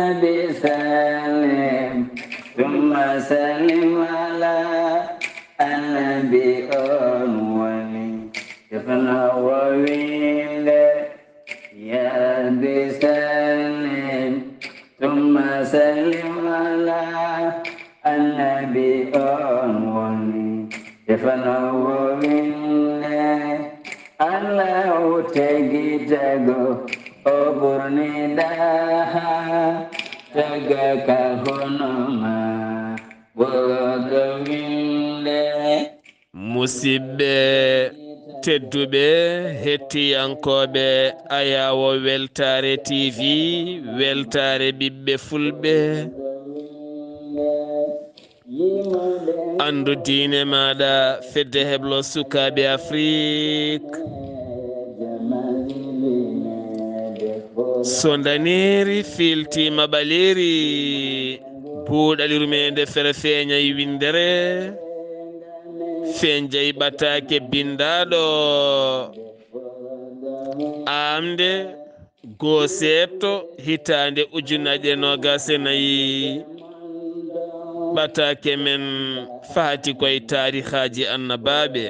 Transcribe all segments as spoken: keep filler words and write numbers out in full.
Nabi sallim, tumma sallim ala annabi on woni. Defno wo winde, ya Rabbi sallim, tumma sallim ala annabi on woni. Defno wo winde, Allahu tagi tago, o ɓurni daha, taga ka hono ma, woɗo winde. Musidɓe tedduɓe, hettiyankooɓe Ayawo Weltaare T V, Weltaare ɓiɓɓe Fulɓe. Anndu diine maaɗa, fedde heblo sukaaɓe Afrik. So ndaneeri fiiltiima ɓaleeri, buuɗali rumeende fere feeñay winndere, feeñjay ɓataake binndaaɗo. Aamde goo seeɗto hitaande ujunnaje noogas e nayi, ɓataake men fahati koye taarihaaji annabaaɓe.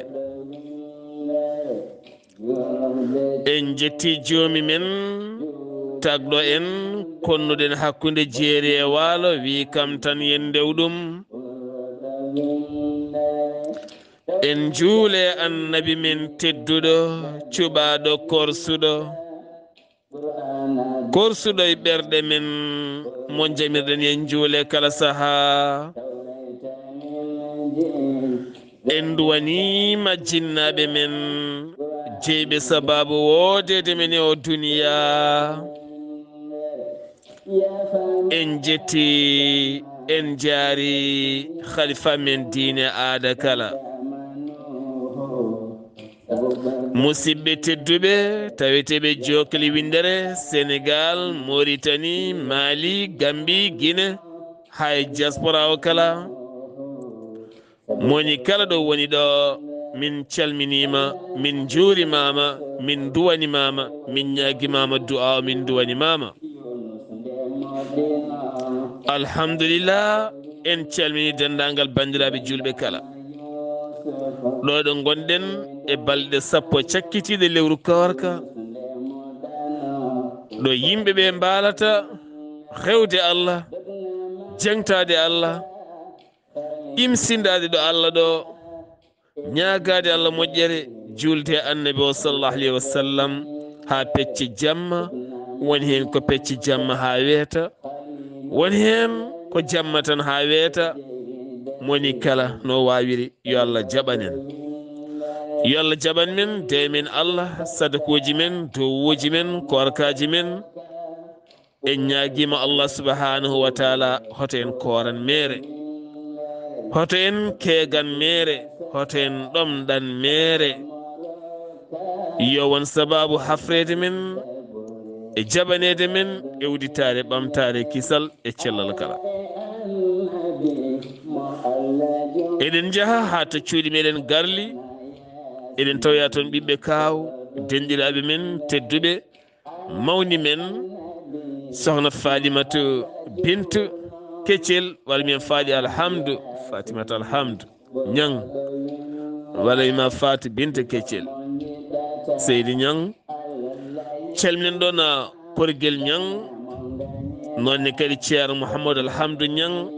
En njetti joomi men, tagɗo en, konnuɗen hakkunde jeeri e waalo, wi kam tan yen ndew ɗum. En njuule annabi men tedduɗo, cuɓaaɗo korsuɗo. Korsuɗo e ɓerɗe men, mo jamirɗen yen njuule kala sahaa. En duwaniima jinnaaɓe men, jeyɓe sabaabu woodeede men e o duniyaa. En jetti, en jaari khalifa men diine aada kala. Musidɓe tedduɓe, taweteeɓe jookli winndere, Senegal, Mauritanie, Mali, Gambie, Guinée, hay diaspora o kala. Moni kala ɗo woni ɗo, min calminiima, min njuurimaama, min duwanimaama, min ñaagimaama du'aaw, min duwanimaama. Alhamdulillah, en calmini denndaangal banndiraaɓe juulɓe kala. Ɗo ɗo ngonɗen e balɗe sappo cakkitiiɗe lewru koorka, ɗo yimɓe ɓe mbaalata rewde Allah, jaŋtaade Allah, imsindaade ɗo Allah ɗo, ñaagaade Allah moƴƴere, juulde e Annabi o sallallahu alayhi wa sallam, haa pecce jamma, woni heen ko pecce jamma haa weeta, woni heen ko jamma tan haa weeta, moni kala no waawiri, yo Allah jaɓan en. Yo Allah jaɓan men, dewe men Allah, sadakooji men, dowuuji men, koorkaaji men, En ñaagiima Allah subhanahu wa taala, hoto en kooran meere, hoto en keegan meere, hoto en ɗomɗan meere. Yo won sabaabu hafreede men e jaɓaneede men e udditaare ɓamtaare kisal e cellal kala. Eɗen njaha haa to cuuɗi meɗen Garli, eɗen tawoya toon ɓiɓɓe kaaw, denɗiraaɓe men tedduɓe, mawni men, sohna Falimatu Bintu Keccel, walla mbiyen Faali Alhamdu, Fatimata Alhamdu Ñang, walla ima Faati Bintu Keccel. Seydi Ñang, calminen ɗon a Korgel Ñang, noonne kadi Ceerno Mouhamadou Alhamdu Ñang,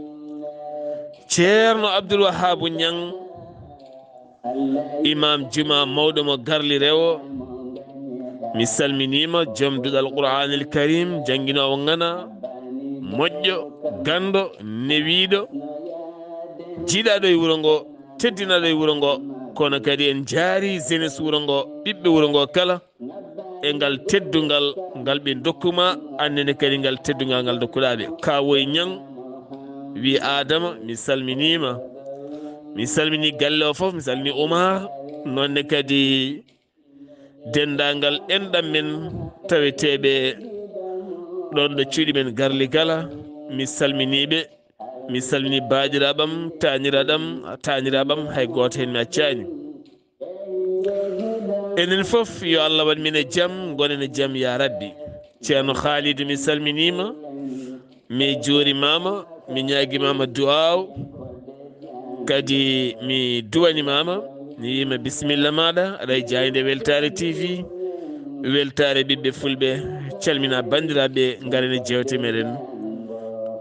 Ceerno Abdoul Wahabu Ñang, Imam Juma mawɗo mo Garli Rewo, mi salminiima, joom duɗal Qur'aanil Karim, jannginoowo ŋana, moƴƴo, ganndo, newiiɗo, jiiɗaaɗo e wuro ngo, teddinaaɗo e wuro ngo, kono kadi en njaari jeunesse wuro ngo, ɓiɓɓe wuro ngo kala. E ngal teddungal ngal ɓe ndokkuma, annene kadi ngal teddungal ngal ndokkuɗaa ɓe. Kawoy Ñang wi Adama, mi salminiima. Mi salmini galle o fof, mi salmini Oumar, noonne kadi denndaangal enɗam men taweteeɓe ɗoon ɗo cuuɗi men Garli kala. Mi salminii ɓe, mi salmini baaɗiraaɓam, taaniraaɗam, taaniraaɓam, hay gooto heen mi accaani. Enen fof, yo Allah waɗ min e jam, ngonen e jam, ya Rabbi. Ceerno Khalidou, mi salminiima. Mi juurimaama, mi ñaagimaama du'aaw, kadi mi duwanimaama, mi wiima bisimilla maaɗa, aɗa e jaayde Weltaare T V. Weltaare ɓiɓɓe fulɓe, calmina banndiraaɓe, ngaren e jeewte meɗen.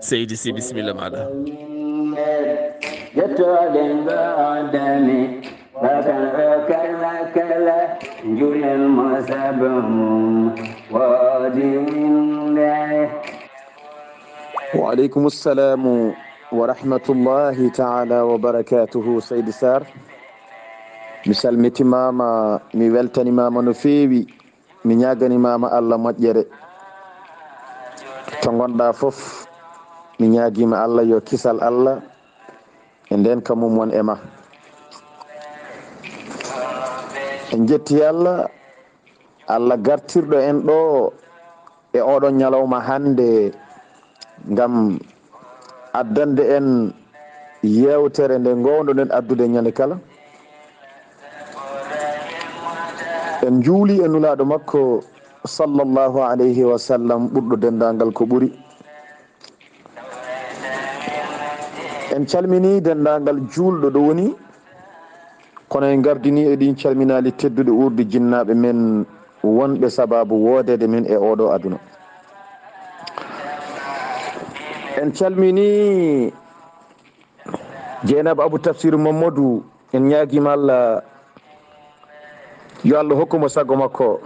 Seydi Sy, bisimilla maaɗa. Yettoɗen ɗo adami, bakal o kala kala, njulen mo sabu mum, woodi winde. Wa aleykum salamu wa rahmatullahi taala wa barakatuhu, Seydi Sarr. Mi salmitimaama, mi weltanimaama no feewi, mi ñaaganimaama Allah moƴƴere. To ngonɗaa fof, mi ñaagiima Allah yo kisal Allah e ndeenka mum won e ma. En njetti Allah, Allah gartirɗo en ɗo e oɗo ñalawma hannde ngam addande en yeewtere nde ngoownoɗen addude ñande kala. En njuuli e Nulaaɗo makko, sallallahu alayhi wa sallam, ɓurɗo denndaangal ko ɓuri. En calmini denndaangal juulɗo ɗo woni, kono en ngardini e ɗin calminaali tedduɗi uurdi jinnaaɓe men wonɓe sababu woodeede men e oɗo aduna. En calmini Jeynaba Abou Tafsir Mamadou, en ñaagiima Allah yo Allah hokku mo sago makko,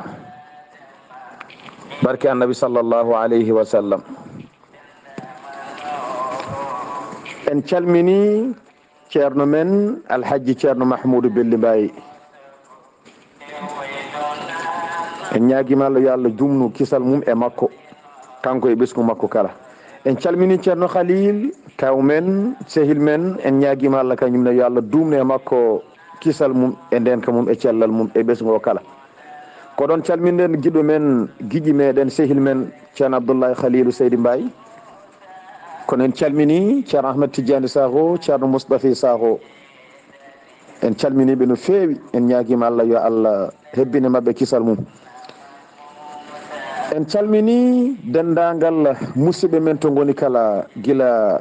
barke Annabi sallallahu alayhi wa sallam. En calmini Ceerno men Alhajji Ceerno Mahmoudou Belli Mbaye. En ñaagiima Allah yo Allah jumnu kisal mum e makko, kanko e ɓesngu makko kala. En calmini Ceerno Khalil, kaw men, sehil men, en ñaagiima Allah kañum ne yo Allah duumnu e makko kisal mum e ndeenka mum e cellal mum e ɓesngu o kala. Ko ɗon calminɗen giɗo men, giƴi meɗen, sehil men, Ceerno Abdoullahi Khalilou Seydi Mbaye. Kono en calmini Ceerno Ahmed Tidiane Sakho, Ceerno Moustapha Sakho. En calminiiɓe no feewi, en ñaagiima Allah yo Allah hebbine maɓɓe kisal mum. En calmini denndaangal musidɓe men to ngoni kala, gila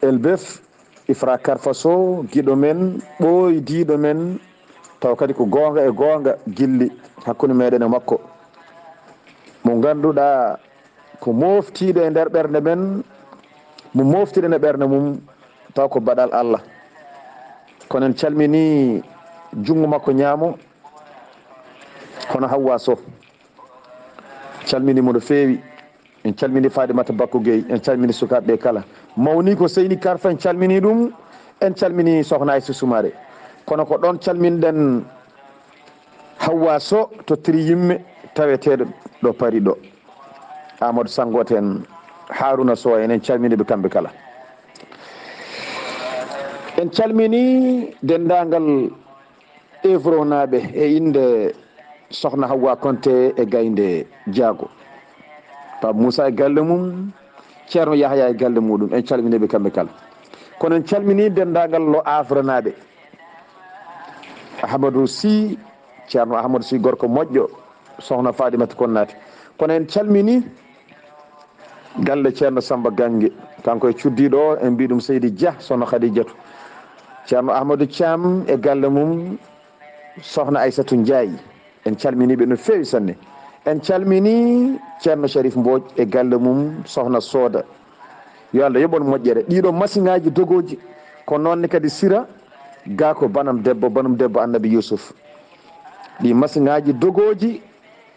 Elbef, Ifra Karfa Sow, giɗo men, ɓooydiiɗo men, taw kadi ko goonga e goonga gilli hakkunde meɗen e makko. Mo ngannduɗaa ko mooftiiɗo e nder ɓernde men, mo mooftiɗen e ɓernde mum, taw ko baɗal Allah. Kono en calmini junngo makko ñaamo, hono Hawwa Sow. Calmini mo no feewi. En calmini Fadimata Bakko Gueye, en calmini sukaaɓe ɓe kala. Mawni ko Seyni Karfa, en calmini ɗum, en calmini Sokhna Aissata Soumaré. Kono ko ɗon calminɗen Hawwa Sow to Triyimme, taweteeɗo ɗo Paris ɗo. Amadou Sangote en, Haruna Sow en, en calmini ɓe kamɓe kala. En calmini denndaangal Evronaaɓe e innde Sokhna Hawwa Konte e Gaynde Jaago. Pape Moussa e galle mum, Ceerno Yahya e galle muɗum, en calmini ɓe kamɓe kala. Kono en calmini denndaangal Lo Havrenaaɓe. Ahmadou Sy, Ceerno Ahmadou Sy gorko moƴƴo, Sokhna Fadimata Konnaté. Kono en calmini galle Ceerno Samba Gange, kanko e cuddiiɗo o, en mbii ɗum Seydi Dia, Sokhna Khadijatu. Ceerno Ahmadou Thiam e galle mum, Sokhna Aissatou Ndiaye. En calminii ɓe no feewi sanne. En calminii Ceerno Sharif Mbodj e galle mum, Sokhna Soda. Yo Allah yoɓ on moƴƴere. Ɗiɗo masiŋaaji dogooji, ko noon ne kadi Sira, gaa ko banam debbo, banum debbo Annabi Yusuf. Ɗi masiŋaaji dogooji,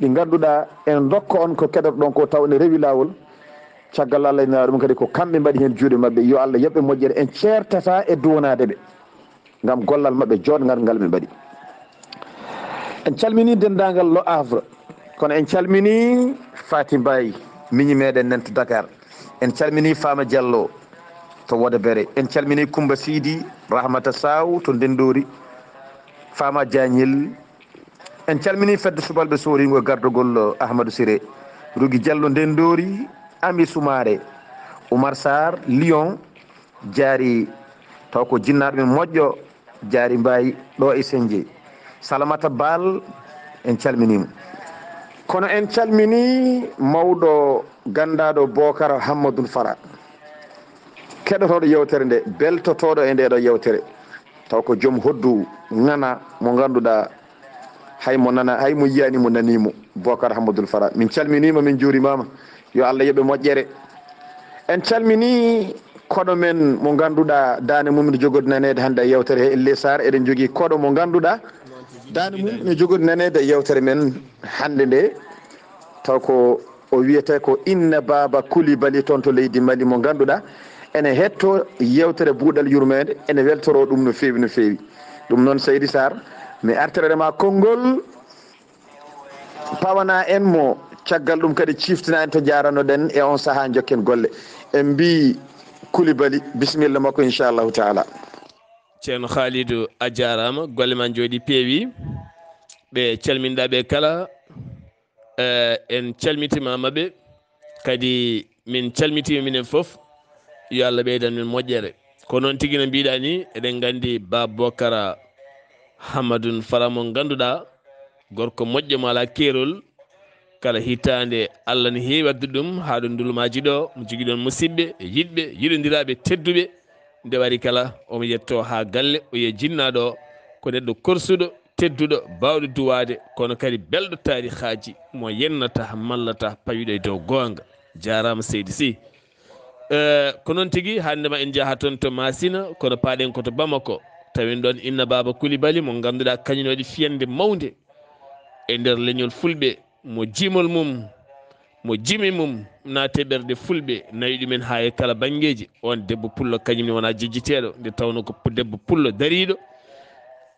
ɗi ngannduɗaa en ndokka on ko keɗotoɗon ko taw ene rewi laawol. Caggal Allah ina ɗum kadi ko kamɓe mbaɗi heen juuɗe maɓɓe. Yo Allah yoɓ ɓe moƴƴere. En ceertataa e duwanaade ɓe ngam gollal maɓɓe jooɗngal ngal ɓe mbaɗi. En calminii denndaangal Le Havre, kono en calminii Faty Mbaye, miñi meɗen nan to Dakar. En calminii Fama Diallo to Wodebere. En calminii Kumba Sidi, Rahmata Sow to Ndenndori, Fama Diagnel. En calminii fedde subalɓe sooriingo e gardogol Ahmadou Siré, Rougui Diallo Ndenndori, Ami Soumaré, Oumar Sarr, Lyon, Jaari, taw ko jinnaaɗo men moƴƴo, Jaari Mbaye ɗo e Senje. Salamata Baal, en calminii mo. Kono en calminii mawɗo ganndaaɗo Bookara Hammadou Fara. Heɗotooɗo yewtere nde, beltotooɗo e ndeɗo yewtere, taw ko joom hoddu ŋana mo ngannduɗaa hay mo nana, hay mo yiyani mo nani mo, Bocar Hammadoul Fara. Min calminima, min juurimama. Yo Allah yoɓe moƴƴere. En calmini koɗo men mo ngannduɗaa daane mum ne jogori naneede hannde e yewtere he, Lessar. Eɗen jogii koɗo mo ngannduɗaa daane mum ne jogori naneede e yewtere men hannde nde, taw ko o wiyetee ko Inna Baaba Kulibali, toon to leydi Mali, mo ngannduɗaa ene hetto yewtere Buuɗal Yurmeende, ene weltoroo ɗum no feewi, no feewi. Ɗum noon, Seydi Sarr, mi artirere ma konngol, pawana en mo caggal ɗum kadi, ciftina en to njaaranoɗen e on sahaa, njokken golle. En mbii Kulibali, bisimilla makko, inchallahu taala. Ceerno Khalidou, a jaaraama, golle ma njooɗi peewi. Ɓe calminɗa ɓe kala, eh, en calmitima maɓɓe, kadi min calmitima minen fof. Yo Allah ɓeydan min moƴƴere. Ko noon tigi no mbiɗa ni, eɗen nganndi Ba Bokara Hammadun Fara mo ngannduɗaa, gorko moƴƴo mo alaa keerol, kala hitaande Allah ne heewi addude ɗum haa ɗo ndulmaaji ɗo, mo jogii ɗoon musidɓe, e yiɗɓe, yiɗondiraaɓe, tedduɓe. Nde wari kala, omo yetto haa galle, o yiya jinnaaɗo o, ko neɗɗo korsuɗo, tedduɗo, baawɗo duwaade, kono kadi belɗo taarihaaji, mo yennata, mallata, pawiɗo e dow goonga. Jaaraama, Seydi Sy. Eh, ko noon tigi, hannde ma en njaha toon to Masina, kono paaɗen ko to Bamako. Tawen ɗoon Inna Baaba Kulibali, mo ngannduɗaa kañum waɗi fiyannde mawnde e nder leñol Fulɓe, mo jimol mum, mo jimi mum naati e ɓerɗe Fulɓe, nawi ɗumen haa e kala banngeeji. On debbo pullo kañum ne wonaa jejjiteeɗo, nde tawnoo ko pu-, debbo pullo dariiɗo.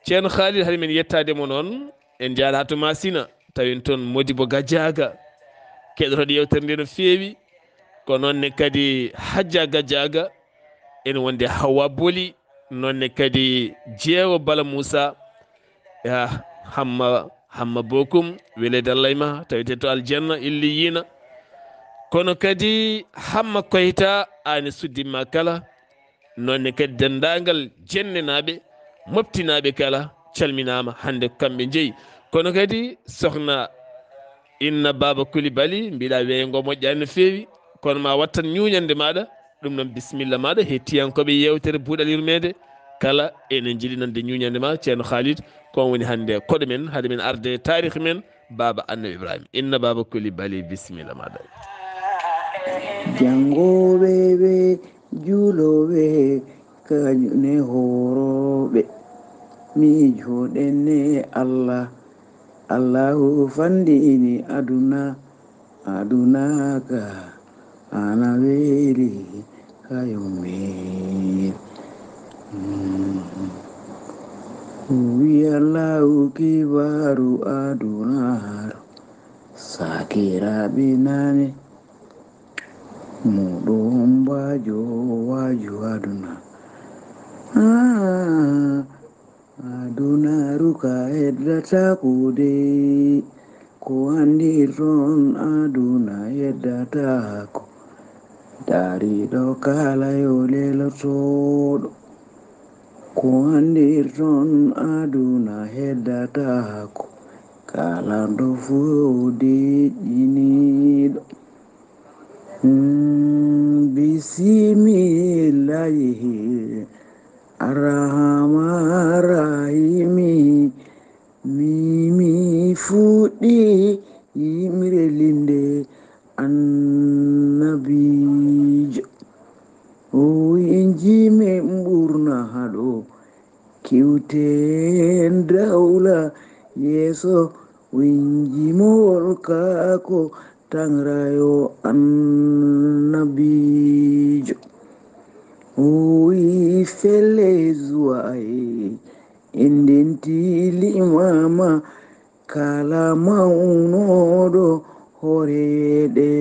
Ceerno Khalid, hade men yettaade mo noon, en njahataa to Masina, tawen toon Modibo Gadiaga, keɗotooɗo yewtere nde no feewi. Ko noon ne kadi Hajja Gadiaga, ene wonde Hawa Boli, noon ne kadi Jeewo Bala Moussa, ya Hamma, Hamma Bokum, weleede Allah e ma, tawete to aljanna, illiyina. Kono kadi Hamma Koyta, aani suddi ma kala, noon ne kadi denndaangal jennenaaɓe, moftinaaɓe kala, calminaama, hannde ko kamɓe njeyi. Kono kadi sohna Inna Baaba Kulibali, mbiɗa weeyo ngo moƴƴaani no feewi, kono ma wattan ñuuñannde maaɗa, ɗum noon bisimilla maaɗa, hettiyankooɓe yewtere Buuɗal Yurmeende, kala enen njiɗi nande ñuuñannde ma, Ceerno Khalid, ko on woni hannde koɗo men, hade men arde taarikh men, Baaba Annabi Ibrahima. Inna Baaba Kulibali, bisimilla maaɗa. Janngo ɓe ɓe Julooɓe kañum e hoorooɓe, miijooɗen e Allah. Allahu fanndini aduna, aduna ka ana weeli ka yummir. Mm. Wi Allahu kibaaru adunaaru, sakiraaɓe nane. Muɗum baajo waaju aduna. Ah, adunaaru ka heddata ko dey. Ko anndirton aduna heddata ko. Daariɗo kala yo lelotooɗo. Ko anndirton aduna heddata ko. Kala ɗo fof deƴƴiniiɗo. Mm, bisimillahi arrahma arrahimi. Mimi fuɗɗi yimre linde annabiijo. O inji men ɓurna haɗo kiwten dawla yeeso. Winjimowol kaako tanrayo annabiijo. O wi felle zuwa e indenti limama kala mawnooɗo horeede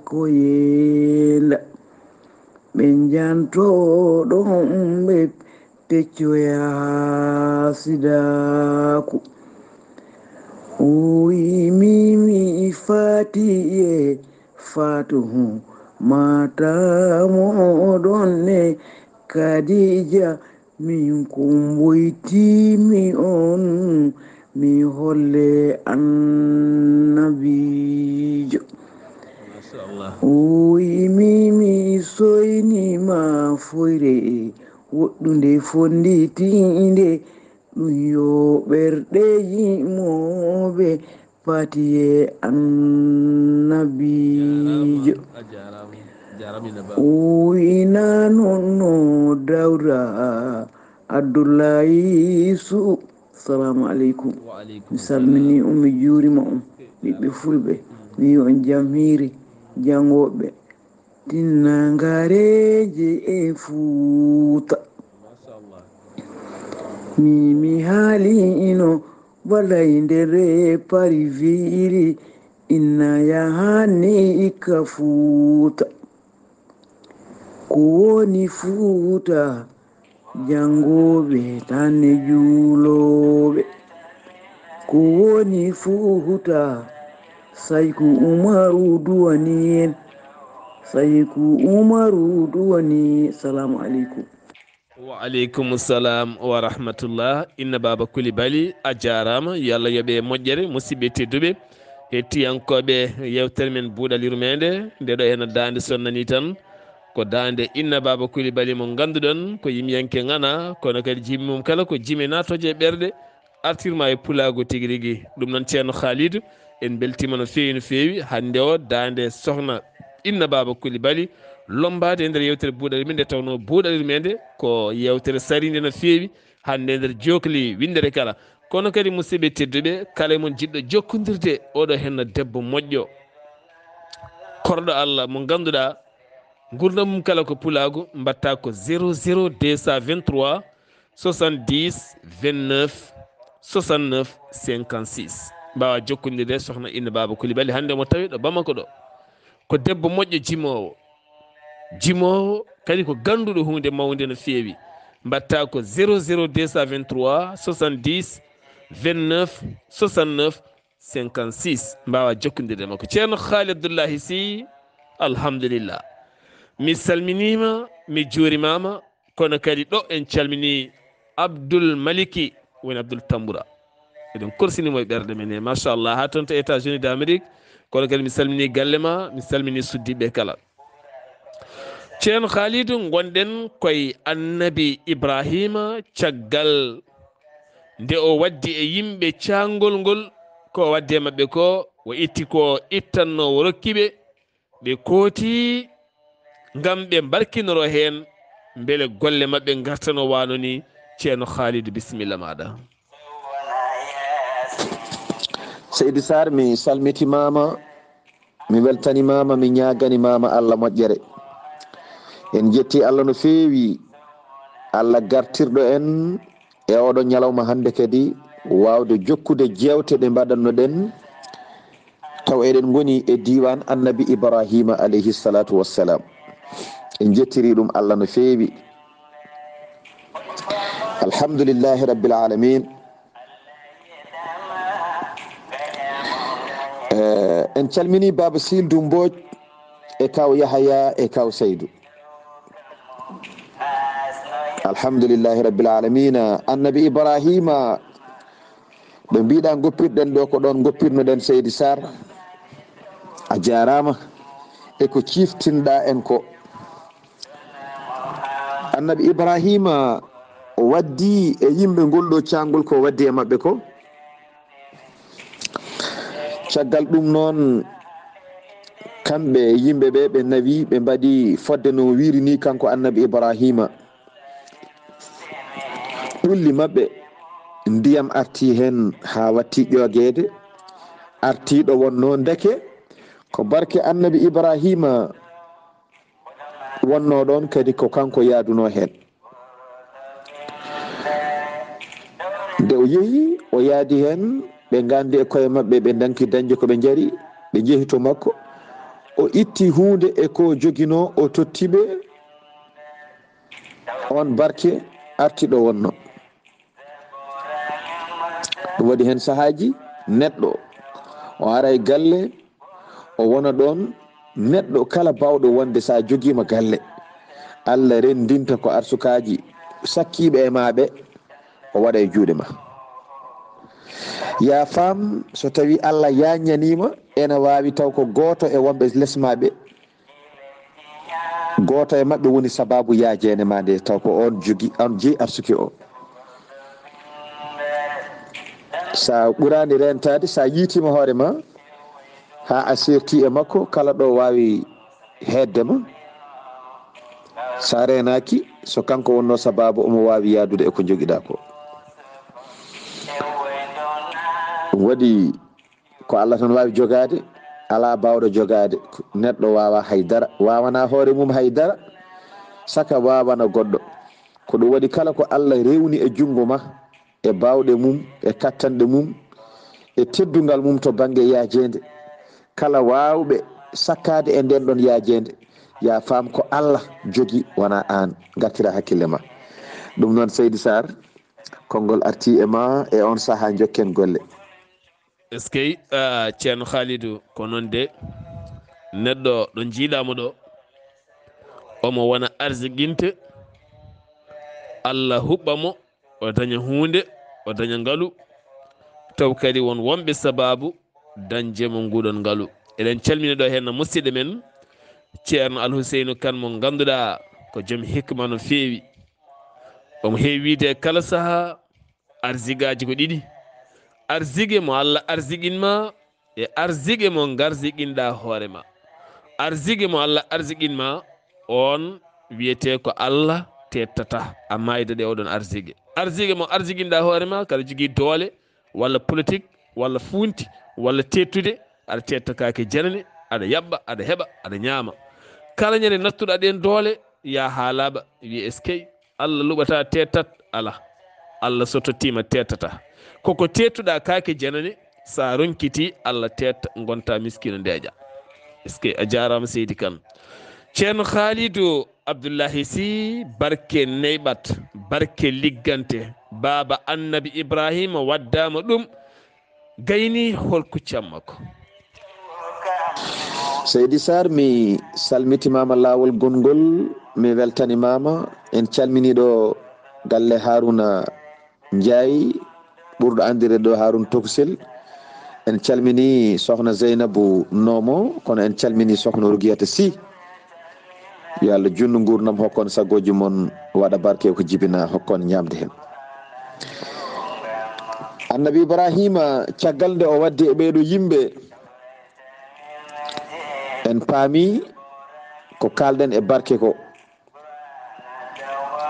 ko yeela. Ɓe njanto ɗon ɓe peccoya sidaaku. O wi mimi fati e fatuhu mata moɗon ne Kadija min kumboytimi on mi holle annabiijo. Masha Allah. O wi mimi soynima Foyre woɗɗunde fonnditiinde, ɗum yo ɓerɗe yimooɓe patiye annabiijo. Uyinano no Dawda Abdullahi Su. Salamu aleykum. Mi salmini on, mi juurima on, ɓiɓɓe fulɓe. Mi yi on jam hiiri, janngoɓe. Tinnangareeje e Fuuta. Mi, mi haali ino balay nder pari viiri, inna yahani ikka Fuuta. Ko woni Fuuta? Janngooɓe tan e juulooɓe. Ko woni Fuuta? Sayku Umaru duwani en. Sayku Umaru duwani. Salamu aleykum. Wa aleykum salam wa rahmatullah. Inna Baaba Kulibali, a jaaraama. Yo Allah yoɓe moƴƴere, musidɓe tedduɓe. Hettiyankooɓe yewtere men Buuɗal Yurmeende, nde ɗo hena daande sonnani tan. Ko daande Inna Baaba Kulibali mo ngannduɗon ko yimɓeyanke ŋana, kono kadi jimi mum kala ko jime naatooje e ɓerɗe, artirma e pulaagu tigi rigi. Ɗum noon, Ceerno Khalidou, en mbeltiima no feewi, no feewi. Hannde o, daande sohna Inna Baaba Kulibali, lommbaade e nder yewtere Buuɗal Yurmeende, nde tawnoo Buuɗal Yurmeende ko yewtere sariinde no feewi, hannde e nder jookli winndere kala. Kono kadi, musidɓe tedduɓe, kala e mon jiɗɗo jokkondirde oɗo henna debbo moƴƴo, korɗo Allah mo ngannduɗaa, nguurndam mum kala ko pulaagu, mbaɗta ko zéro zéro deux cent vingt-trois soixante-dix vingt-neuf soixante-neuf cinquante-six. Mbaawa jokkondirde sohna Inna Baaba Kulibali, hannde omo tawi ɗo Bamako ɗo. Ko debbo moƴƴo jimoowo. Jimoowo kadi ko gannduɗo huunde mawnde no feewi. Mbaɗta ko zéro zéro deux cent vingt-trois soixante-dix vingt-neuf soixante-neuf cinquante-six. Mbaawa jokkondirde makko. Ceerno Khaali Abdullahi Sy, alhamdulillah. Mi salminiima, mi juurimaama, kono kadi ɗo en calmini Abdul Maliki, woni Abdul Tambura. Eɗen korsinimo e ɓerɗe men he, machallah, haa toon to États-Unis d'Amérique. Kono kadi mi salmini galle ma, mi salmini suddiɓe kala. Ceerno Khalidou, ngonɗen koye Annabi Ibrahima, caggal nde o waddi e yimɓe caangol ngol, ko o waddi e maɓɓe ko, o itti ko ittanno, o rokki ɓe, ɓe kooti ngam ɓe mbarkinoro heen, mbele golle maɓɓe ngarta no waano ni. Ceerno Khalidou, bisimilla maaɗa. Seydi Sarr, mi salmitimaama, mi weltanimaama, mi ñaaganimaama Allah moƴƴere. En jetti Allah no feewi, Allah gartirɗo en e oɗo ñalawma hannde kadi, waawde jokkude jeewte ɗe mbaɗannoɗen, taw eɗen ngoni e diiwaan Annabi Ibrahima alayhi salatu wassalam. En jettiri ɗum Allah no feewi. Alhamdulillahi Rabbil Alamin. Eh, en calmini Baaba Sildu Mbooj e Kaw Yahaya e Kaw Saydu. Alhamdulillahi Rabbil Alamina. Annabi Ibrahima, ɓe mbiɗa goppirɗen ɗo ko ɗon goppirnoɗen Seydi Sarr. A jaaraama e ko ciiftinɗa en ko. Annabi Ibrahima o waddi e yimɓe ngol ɗo caangol ko waddi e maɓɓe ko. Caggal ɗum noon, kamɓe e yimɓe ɓe, ɓe nawi, ɓe mbaɗi fodde no wiiri ni kanko Annabi Ibrahima. Ɓulli maɓɓe, ndiyam arti heen haa watti ƴoogeede, arti ɗo wonnoo ndeke, ko barke Annabi Ibrahima wonnoo ɗoon kadi ko kanko yaadunoo heen. Nde o yehi, o yaadi heen, ɓe nganndi e koye maɓɓe, ɓe ndanki dañde ko ɓe njari, ɓe njehi to makko. O itti huunde e ko joginoo, o totti ɓe, oon barke arti ɗo wonnoo. Ɗum waɗi heen sahaaji, neɗɗo o ara e galle, o wona ɗoon neɗɗo kala baawɗo wonde so a jogiima galle, Allah renndinta ko arsukaaji sakkiiɓe e maa ɓe, o waɗa e juuɗe ma. Yaa faam, so tawii Allah yaaññaniima, ena waawi taw ko gooto e wonɓe les maa ɓe, Gooto e maɓɓe woni sabaabu yaajeende ma nde, taw ko on jogi, on jeyi arsuki o. Sa ɓuraani rentaade, sa yiitiima hoore ma, haa a seerti e makko, kala ɗo waawi heedde ma, sa reenaaki, so kanko wonno sabaabu, omo waawi yaadude e ko jogiɗa ko. Waɗi ko Allah tan waawi jogaade, alaa baawɗo jogaade. Neɗɗo waawa hay dara, waawana hoore mum hay dara, saka waawana goɗɗo. Ko ɗum waɗi kala ko Allah rewni e junngo ma, e baawɗe mum, e kattanɗe mum, e teddungal mum to bannge yaajeende, kala waawɓe sakkaade e ndeen ɗoon yaajeende, ya faam ko Allah jogi, wona aan. Ngartira hakkille ma. Ɗum noon, Seydi Sarr, konngol arti e ma e on sahaa, njokken golle. Eskey, ah, Ceerno Khalidou, ko noon de, neɗɗo ɗo njiiɗaa mo ɗo, omo wona arsiqinte, Allah huɓɓa mo, o daña huunde, o daña ngalu, taw kadi won wonɓe sabaabu dañde mo nguɗon ngalu. Eɗen calmina ɗo heen musidɗo men, Ceerno Alhuseynu Kan, mo ngannduɗaa ko joom hikma no feewi. Omo heewi wiide e kala sahaa, arsigaaji ko ɗiɗi. Arsigue mo Allah arsiqin ma e arsigue mo ngarsiqinɗaa hoore ma. Arsigue mo Allah arsiqin ma, on wiyetee ko Allah teettata, a maayda ɗe oɗon arsigue. Arsigue mo arsiqinɗaa hoore ma, kaɗa jogii doole, walla politique, walla fuunti, walla teettude, aɗa teetta kaake janane, aɗa yaɓɓa, aɗa heɓa, aɗa ñaama. Kala ñande nattuɗaa ɗeen doole, ya haa laaɓa, wiye eskey, Allah luɓata teettat, alaa. Allah so tottiima teettata. Koko teettuɗaa kaake janane, sa ronkiti Allah teetta, ngonta miskiino ndeeƴa. Eskey, a jaaraama Seydi Kan. Ceerno Khalidou Abdullahi Sy, barke neyɓat, barke liggante, baaba Annabi Ibrahima waddaama ɗum, gayni hol kuccam makko? Seydi Sarr, mi salmitimaama laawol gonngol, mi weltanimaama. En calminii ɗo galle Haruna Njaay, ɓurɗo anndirde ɗo Haruna Tokusel. En calminii sohna Zeynabu Nomo, kono en calminii sohna Rugiyata Sy. Yo Allah junnu nguurndam, hokkon sagooji mon waɗa barke, ko jibina hokkon ñaamde heen. Annabi Ibrahima, caggal nde o waddi e ɓeeɗo yimɓe, en paami ko kaalɗen e barke ko.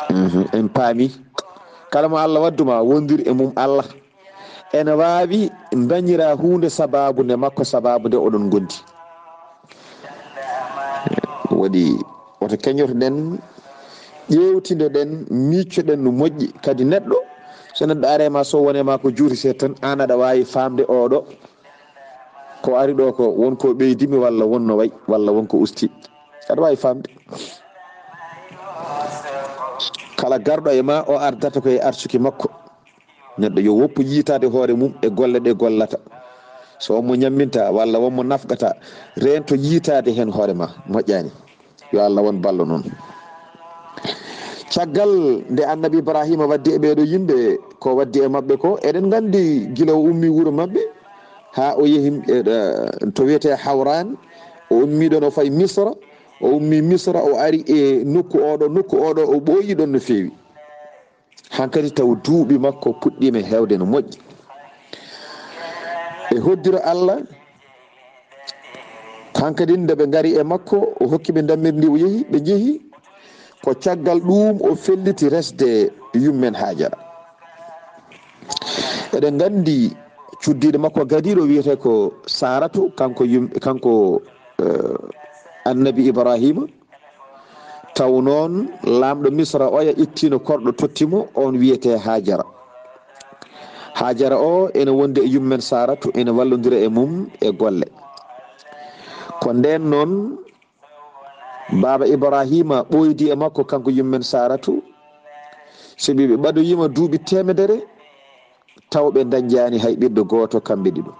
Mhm, en paami. Kala mo Allah wadduma, wondir e mum Allah. Ene waawi dañira huunde sabaabu nde makko, sabaabu nde oɗon ngondi. Waɗi woto keñotoɗen, ƴeewtidoɗen, miiccoɗen no moƴƴi. Kadi neɗɗo, so neɗɗo are ma, so wone ma ko juuti seeɗa tan, aan aɗa waawi faamde oɗo. Ko ari ɗo ko won ko ɓeydimi walla won no way walla won ko usti. Aɗa waawi faamde. Kala garɗo e ma, o ardata ko e arsuki makko. Neɗɗo yo woppu yiitaade hoore mum e golle ɗe gollata. So on mo ñamminta walla won mo nafqata, reento yiitaade heen hoore ma, moƴƴaani. Yo Allah won ballo noon. Caggal nde Annabi Ibrahima waddi e ɓeeɗo yimɓe, ko waddi e maɓɓe ko, eɗen nganndi gila o ummi wuro maɓɓe haa o yehi, eh, to wiyetee Hawran, o ummi ɗon o fayi Misra, o ummi Misra, o ari e nokku oɗo, nokku oɗo o ɓooyi ɗon no feewi. Hankadi taw duuɓi makko puɗɗiima heewde no moƴƴi. E hoddiro Allah, hankadi nde ɓe ngari e makko, o hokki ɓe dammirdi, o yehi, ɓe njehi. Ko caggal ɗuum o felliti resde yummen Haajara. Eɗen nganndi cuddiiɗo makko gadiiɗo wiyetee ko Saaratu, kanko yum-, kanko, eh, Annabi Ibrahima. Taw noon, laamɗo Misra oya ittiino korɗo totti mo, oon wiyetee Haajara. Haajara o ene wondi e yummen Saaratu, ene wallondira e mum e golle. Ko ndeen noon, baaba Ibrahima ɓooydi e makko, kanko yummen Saaratu, sabi ɓe ɓadoyiima duuɓi teemedere, taw ɓe ndañjaani hay ɓiɗɗo gooto kamɓe ɗiɗo.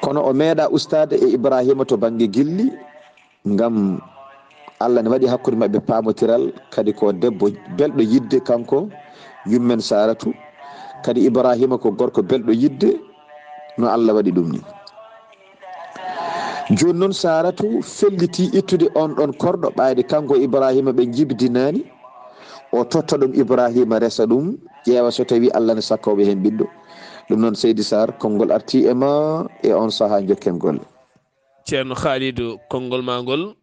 Kono o meeɗa ustaade e Ibrahima to bannge gilli, ngam Allah ne waɗi hakkunde maɓɓe paamotiral, kadi ko debbo belɗo yidde kanko yummen Saaratu, kadi Ibrahima ko gorko belɗo yidde, no Allah waɗi ɗum ni. Jooni noon Saaratu felliti ittude on ɗon korɗo, ɓayde kanko Ibraahiima ɓe njibdinaani. O totta ɗum Ibraahiima resa ɗum, ƴeewa so tawii Allah ne sakkooɓe heen ɓiɗɗo. Ɗum noon Seydi Saar, konngol artii e ma e on sahaa njokken golle. Ceerno Khalidou, konngol maa ngol,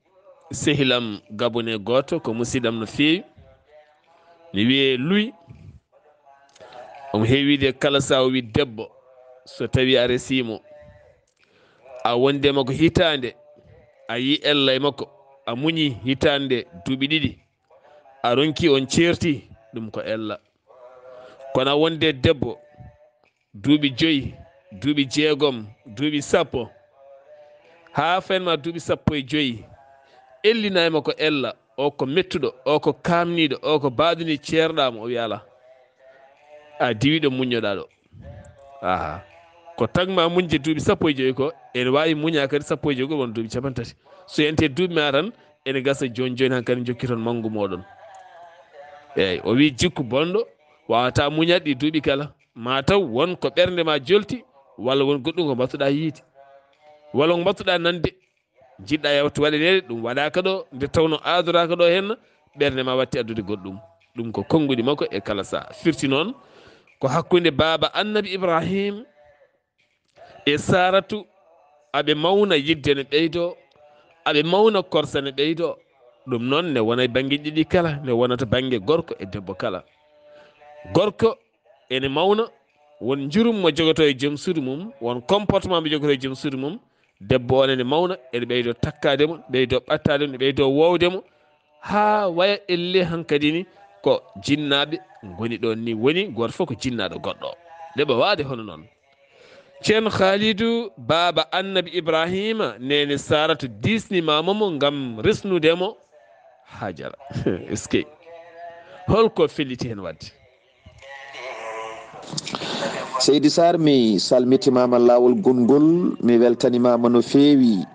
sehilam gabonais gooto, ko musidɗam no feewi. Ne wiyee Luy. Omo heewi wiide kala sahaa o wii debbo, so tawii a resii mo, a wondi e makko hitaande, a yii ella e makko, a muñi hitaande, duuɓi ɗiɗi, a ronki on ceerti, ɗum ko ella. Kono a wondi e debbo duuɓi joyi, duuɓi jeegom, duuɓi sappo, haa fenma duuɓi sappo e joyi, ellinaay makko ella, o ko mettuɗo, o ko kaamniiɗo, o ko baaduni ceerɗaa mo, o wiya alaa. A diwiiɗo muññoɗaa ɗo. Aha. Ko tagma muñde duuɓi sappo e joyi ko, ene waawi muñaa kadi sappo e joyi ko won duuɓi capanɗe tati. So yante duuɓi ma tan, ene gasa jooni jooni hankadi jokki toon manngu mooɗon. Eeyi, o wii jikku bonɗo, waawata muñaade ɗi duuɓi kala. Ma taw won ko ɓernde ma jolti, walla won goɗɗum ko mbattuɗaa yiide, walla ko mbattuɗaa nande, njiɗɗaa yawtu waɗaneede, ɗum waɗaaka ɗo, nde tawno aadoraaka ɗo heen, ɓernde ma watti addude goɗɗum. Ɗum ko konnguɗi makko e kala sahaa. Firti noon, ko hakkunde baaba Annabi Ibrahim e Saaratu, aɓe mawna yidde ne ɓeydoo, aɓe mawna korsa ne ɓeydoo. Ɗum noon ne wona e bannge ɗiɗi kala, ne wona to bannge gorko e debbo kala. Gorko ene mawna, won njurum mo jogotoo e joom suudu mum, won comportement mo jogotoo e joom suudu mum. Debbo on ene mawna, ene ɓeydoo takkaade mo, ɓeydoo ɓattaade mo, ɓeydoo woowde mo, haa waya elle hankadi ni ko jinnaaɓe ngoni ɗoon ni, woni gooto fof ko jinnaaɗo goɗɗo. Nde ɓe waade hono noon. Ceerno Khalidou, baaba Annabi Ibrahima, neene Saaratu diisnimaama mo ngam resnude mo Hajara. Eskey. Holko felliti heen waɗde? Seydi Saar, mi salmitimaama laawol gonngol, mi weltanimaama no feewi,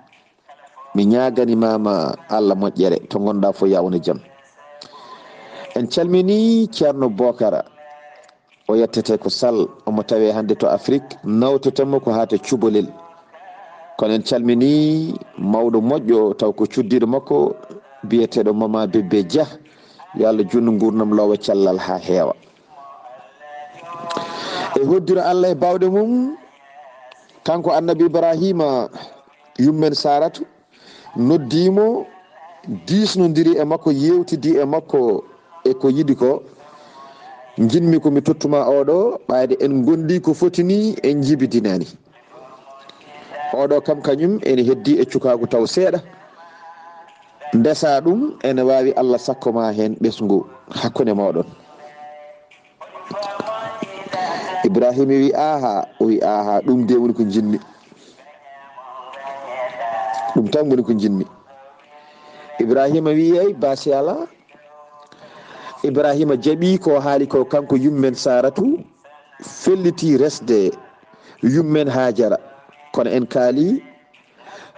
mi ñaaganimaama Allah moƴƴere, to ngonɗaa fof, yaa won e jam. En calminii Ceerno Bokara, o yettete ko Sal, omo tawee hannde to Afrik, nawteten mo ko haa to Cubalel. Kono en calminii mawɗo moƴƴo, taw ko cuddiiɗo makko, biyeteeɗo Mama Bébé Dia, yo Allah juutnu nguurndam loowa cellal haa heewa. E hoddiro Allah e baawɗe mum, kanko Annabi Ibrahima, yummen Saaratu, noddii mo, diisnondiri e makko, yeewtidi e makko e ko yiɗi ko. Njiɗmi ko mi tottuma oɗo, ɓayde en ngondi ko foti ni, en njibidinaani. Oɗo kam kañum ene heddi e cukaagu taw seeɗa. Ndesa ɗum ene waawi Allah sakko ma heen ɓesngu hakkunde mooɗon. Ibrahima wi, "Aha." O wi, "Aha, ɗum de woni ko njiɗmi. Ɗum tan woni ko njiɗmi." Ibrahima wi, "Eey, baasi alaa." Ibrahima jaɓi ko haali ko, kanko yummen Saaratu felliti resde yummen Haajara. Kono en kaali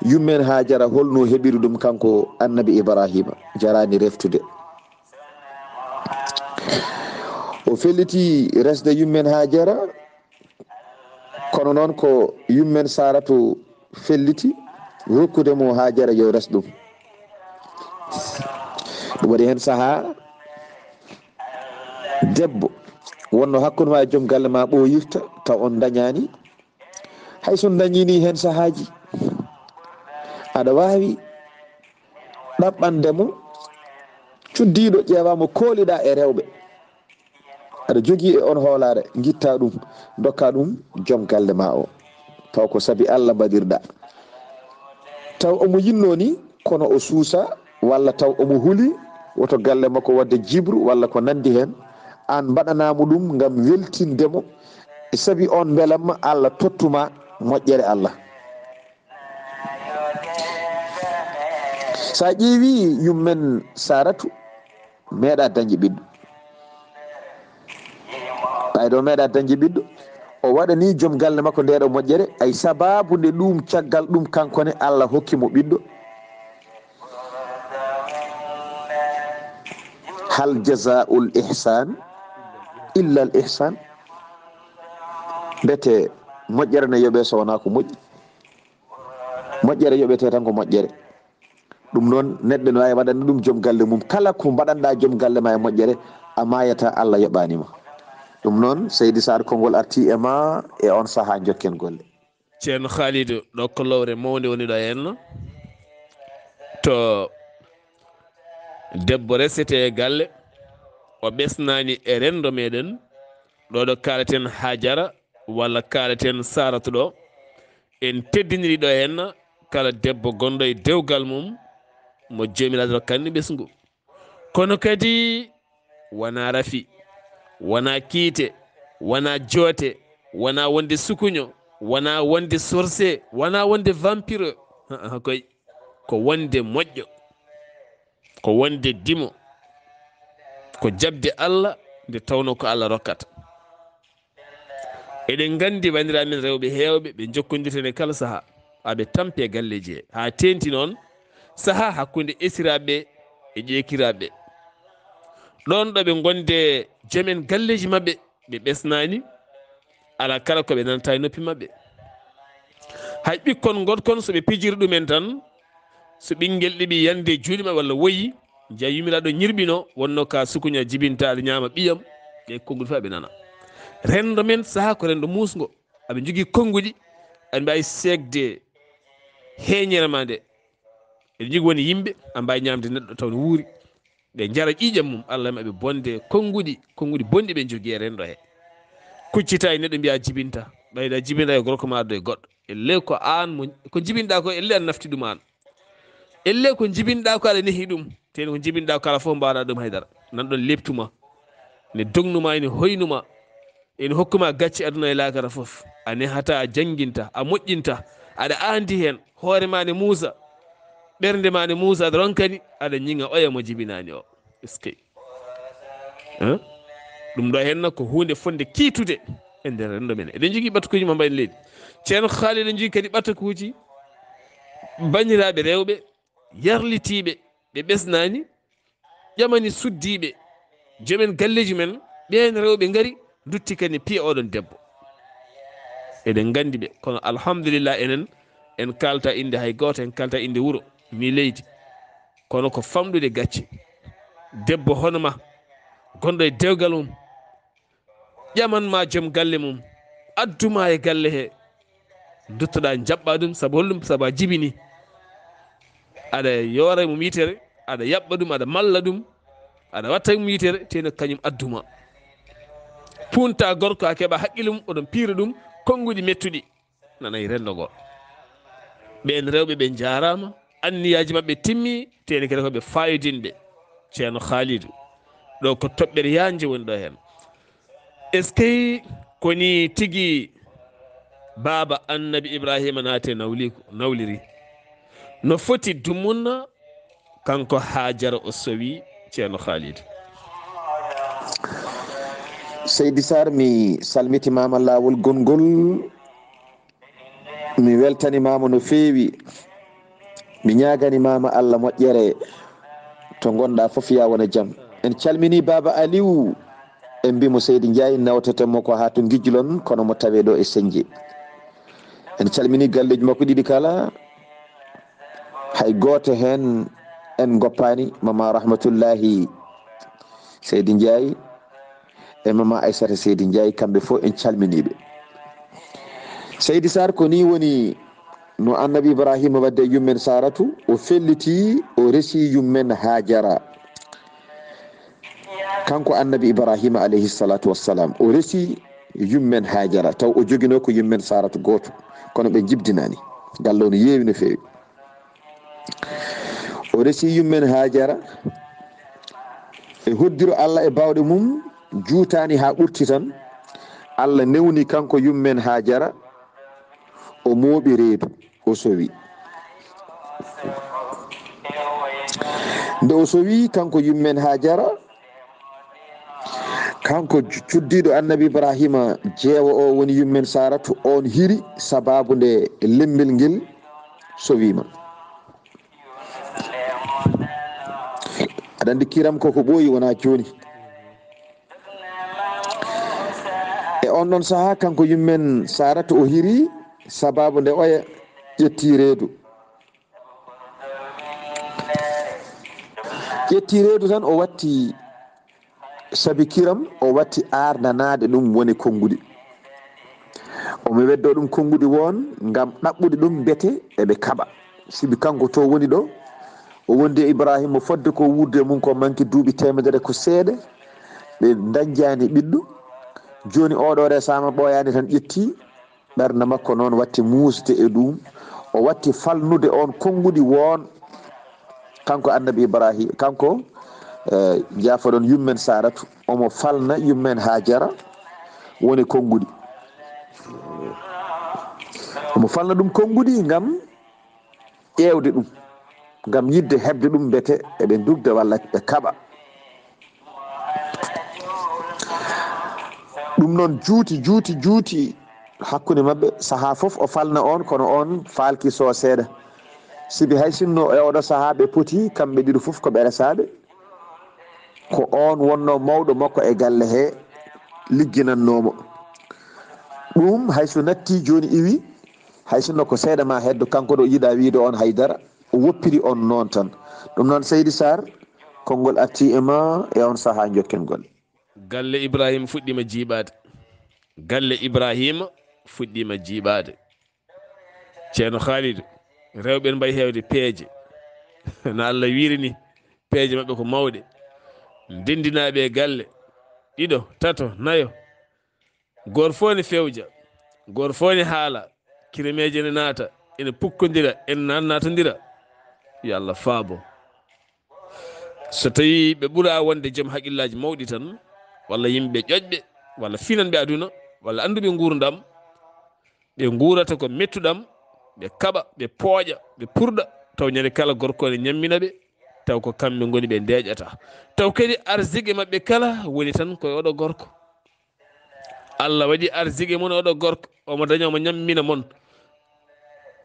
yummen Haajara holno heɓiri ɗum kanko Annabi Ibrahima, jaraani reftude. O felliti resde yummen Haajara, kono noon ko yummen Saaratu felliti rokkude mo Haajara yo res ɗum. Ɗum waɗi heen sahaa debbo wonno hakkunde ma e joom galle ma ɓooyirta taw on ndañaani. Hay so on ndañiini heen sahaaji, aɗa waawi ɗaɓɓande mo cuddiiɗo, ƴeewa mo kooliɗaa e rewɓe. Aɗa jogii e on hoolaare, ngitta ɗum, ndokka ɗum joom galle ma o. Taw ko sabi Allah mbaɗirɗa. Taw omo yinnoo ni, kono o suusa, walla taw omo huli, woto galle makko waɗde jibru, walla ko nanndi heen. Aan mbaɗanaa mo ɗum ngam weltinde mo, e sabi on mbelamma Allah tottuma moƴƴere Allah. So a ƴeewi yummen Saaratu, meeɗa dañde ɓiɗɗo. Ɓayde o meeɗa dañde ɓiɗɗo, o waɗani joom galle makko ndeɗo moƴƴere, ay sababu nde ɗum, caggal ɗum kanko ne Allah hokki mo ɓiɗɗo. Hal jazaa'ul ihsan illa al ihsan? Mbete moƴƴere ne yoɓe so wonaa ko moƴƴi? Moƴƴere yoɓete tan ko moƴƴere. Ɗum noon, neɗɗo no waawi waɗande ɗum joom galle mum. Kala ko mbaɗanɗa joom galle ma e moƴƴere, a maayata, Allah yoɓaani ma. Ɗum noon, Seydi Saar, konngol arti e ma e on sahaa, njokken golle. Ceerno Khalidou, ɗo ko lowre mawnde woni ɗo henna. To debbo resete e galle, o ɓesnaani e renndo meɗen, ɗo ɗo kaalaten Hajara, walla kaalaten Saratu ɗo, en teddiniri ɗo henna, kala debbo gonɗo e dewgal mum, mo Joomiraaɗo rokkanni ɓesngu. Kono kadi wonaa rafi, wonaa kiite, wonaa joote, wonaa wonde sukuño, wonaa wonde sorse, wonaa wonde vampire. Haa, koy, ko wonde moƴƴo, ko wonde dimo, ko jaɓde Allah nde tawnoo ko Allah rokkata. Eɗen nganndi banndiraaɓe men rewɓe heewɓe, ɓe njokkondirten e kala sahaa, aɓe tampi e galleeji he, haa teeŋti noon sahaa hakkunde esiraaɓe e ƴeekiraaɓe. Ɗoon ɗo ɓe ngonde joomen galleeji maɓɓe, ɓe ɓesnaani, alaa kala ko ɓe nanata e noppi maɓɓe. Hay ɓikkon ngotkon, so ɓe pijiri ɗumen tan, so ɓinngel ɗiɓi yande e juuɗe maɓɓe walla woyi, njiya yummiraɗo ñirɓino, wonno ka sukuña jibinta aɗa ñaama ɓiyam, ɓe konnguɗi fof aɓe nana. Renndo men sahaa ko renndo muusngo, aɓe njogii konnguɗi, aɓe mbaawi seekde heeñere ma nde. Eɓe njogii woni yimɓe, aɓe mbaawi ñaamde neɗɗo taw no wuuri. Ɓe njara ƴiiƴam mum, Allah maɓɓe bonde konnguɗi, konnguɗi bonɗi ɓe njogii e renndo he. Kuccita e neɗɗo mbiya jibinta, ɓayda jibinta e gorko ma addo e goɗɗo. Elle ko aan mo, ko jibinɗa ko, elle an nafti ɗum aan. Elle ko jibinɗa ko aɗa nehi ɗum, teni ko jibinɗa kala fof mbaɗa ɗum haydara. Nan ɗon leptuma, ne dognuma, ene hoynuma, ene hokkuma gacce aduna e laakara fof. A nehata, a jannginta, a moƴƴinta, aɗa aandi heen, hoore ma ne muusa, ɓernde ma ne muusa, aɗa ronkani, aɗa ñiŋa oya mo jibinaani o. Eskey. Hein? Ɗum ɗo henna ko huunde fonde kiitude e nder renndo men. Eɗen njogii ɓatakuuji mo mbaɗen leydi. Ceerno Khalid, eɗen njogii kadi ɓatakuuji banndiraaɓe rewɓe yarlitiiɓe, ɓe ɓesnaani, ƴamani suddiiɓe, joomen galleeji men, ɓeen rewɓe ngari, ndutti kadi piya oɗon debbo. Eɗen nganndi ɓe, kono alhamdulillah, enen en kaalta innde hay gooto, en kaalta innde wuro, mi leydi. Kono ko famɗude gacce. Debbo hono ma, gonɗo e dewgal mum, ƴaman ma joom galle mum, addu ma e galle he, duttoɗa jaɓɓa ɗum, sabu holɗum? Sabu a jibini. Aɗa yoora e mum yitere, aɗa yaɓɓa ɗum, aɗa malla ɗum, aɗa watta e mum yitere, teno kañum addu ma. Punta gorko, a keɓa haqqille mum, oɗon piira ɗum konnguɗi mettuɗi. Nana e renndo ngo. Ɓeen rewɓe ɓe njaaraama, anniyaaji maɓɓe timmi, teni kadi ko ɓe faayodinɓe. Ceerno Khalidou, ɗo ko toɓɓere yaajnde woni ɗo heen. Eskey, ko ni tigi baaba Annabi Ibrahima naati e nawliiko, nawliri. No foti dumunna, kanko Haajara o sowi, Ceerno Khalidou. Seydi Sarr, mi salmitimaama laawol gonngol. Mi weltanimaama no feewi. Mi ñaaganimaama Allah moƴƴere. To ngonɗa fof, ya wona jam. En calmini Baaba Aliw. En mbiimo Seydi Njaay, nawteten mo ko haa to Ngijlon, kono mo tawe ɗo e Senje. En calmini galleeji makko ɗiɗi kala. Hay gooto heen en ngoppaani, Mama Rahmatullahi Seydi Njaay e Mama Aysata Seydi Njaay, kamɓe fof en calminiiɓe. Seydi Sarr, ko nii woni no Annabi Ibrahima waɗde e yummen Saratu, o felliti, o resi yummen Haajara. Kanko Annabi Ibrahima alayhi salatu wassalam, o resi yummen Haajara, taw o joginoo ko yummen Saratu gooto, kono ɓe njibdinaani. Galle o no yeewi no feewi. O resi yummen Haajara e hoddiro Allah e baawɗe mum, juutaani haa ɓurti tan. Allah newni kanko yummen Haajara, o mooɓi reedu, o sowi. Nde o sowi kanko yummen Haajara, kanko cuddiiɗo Annabi Ibrahima jeewo o, woni yummen Saratu, on hiri sababu nde lembel ngel sowiima. Aɗa anndi kiram ko ko ɓooyi, wonaa jooni. E on ɗon sahaa, kanko yummen Saratu o hiri sababu nde oya ƴetti reedu. Ƴetti reedu tan, o watti, sabi kiram, o watti aardanaade ɗum woni konngudi. Omo weddoo ɗum konngudi woon ngam ɗaɓɓude ɗum mbete eɓe kaɓa. Sibi kanko to woni ɗo, o wondi e Ibrahima fodde ko wuurde mum ko manki duuɓi teemedere ko seeɗa, ɓe ndañjaani ɓiɗɗo. Jooni oɗo resaama ɓooyaani tan ƴetti, ɓernde makko noon watti muusde e ɗum. O watti falnude oon konngudi woon, kanko annabi Ibrahima, kanko, eh, jaafoɗon yummen Saratu, omo falna yummen Hajara woni konngudi. Omo falna ɗum konngudi ngam ƴeewde ɗum, ngam yiɗde heɓde ɗum mbete eɓe ndugda walla ɓe kaɓa. Ɗum noon juuti, juuti, juuti hakkunde maɓɓe. Sahaa fof o falna oon, kono oon faalki so seeɗa. Sibi hay sinno e oɗo sahaa ɓe poti, kamɓe ɗiɗo fof ko ɓe resaaɓe. Ko oon wonnoo mawɗo makko e galle he, ligginannoo mo. Ɗum hay so natti jooni iwi, hay sinno ko seeɗa ma heddo, kanko ɗo yiɗa wiide oon haydara, o woppiri on noon tan. Ɗum noon Seydi Sarr, konngol arti e ma e on sahaa jokken golle. Galle Ibrahima fuɗɗiima jiiɓaade. Galle Ibrahima fuɗɗiima jiiɓaade. Ceerno Khalidou, rewɓe ene mbayi heewde peeje. No Allah wiiri ni, peeje maɓɓe ko mawɗe. Ndenndinaaɓe e galle, ɗiɗo, tato, nayo. Gooto fof ne fewja, gooto fof ne haala, kiremeeje ne naata, ene pukkondira, ene naatnatondira. Yo Allah faabo. So tawii ɓe ɓura wonde joom haqillaaji mawɗi tan, walla yimɓe ƴoƴɓe, walla finanɓe aduna, walla annduɓe nguurndam, ɓe nguurata ko mettuɗam, ɓe kaɓa, ɓe pooƴa, ɓe purɗa, taw ñande kala gorko ne ñammina ɓe, taw ko kamɓe ngoni ɓe ndeeƴata. Taw kadi arsike maɓɓe kala woni tan koye oɗo gorko. Allah waɗi arsike mon oɗo gorko, omo daña omo ñammina mon.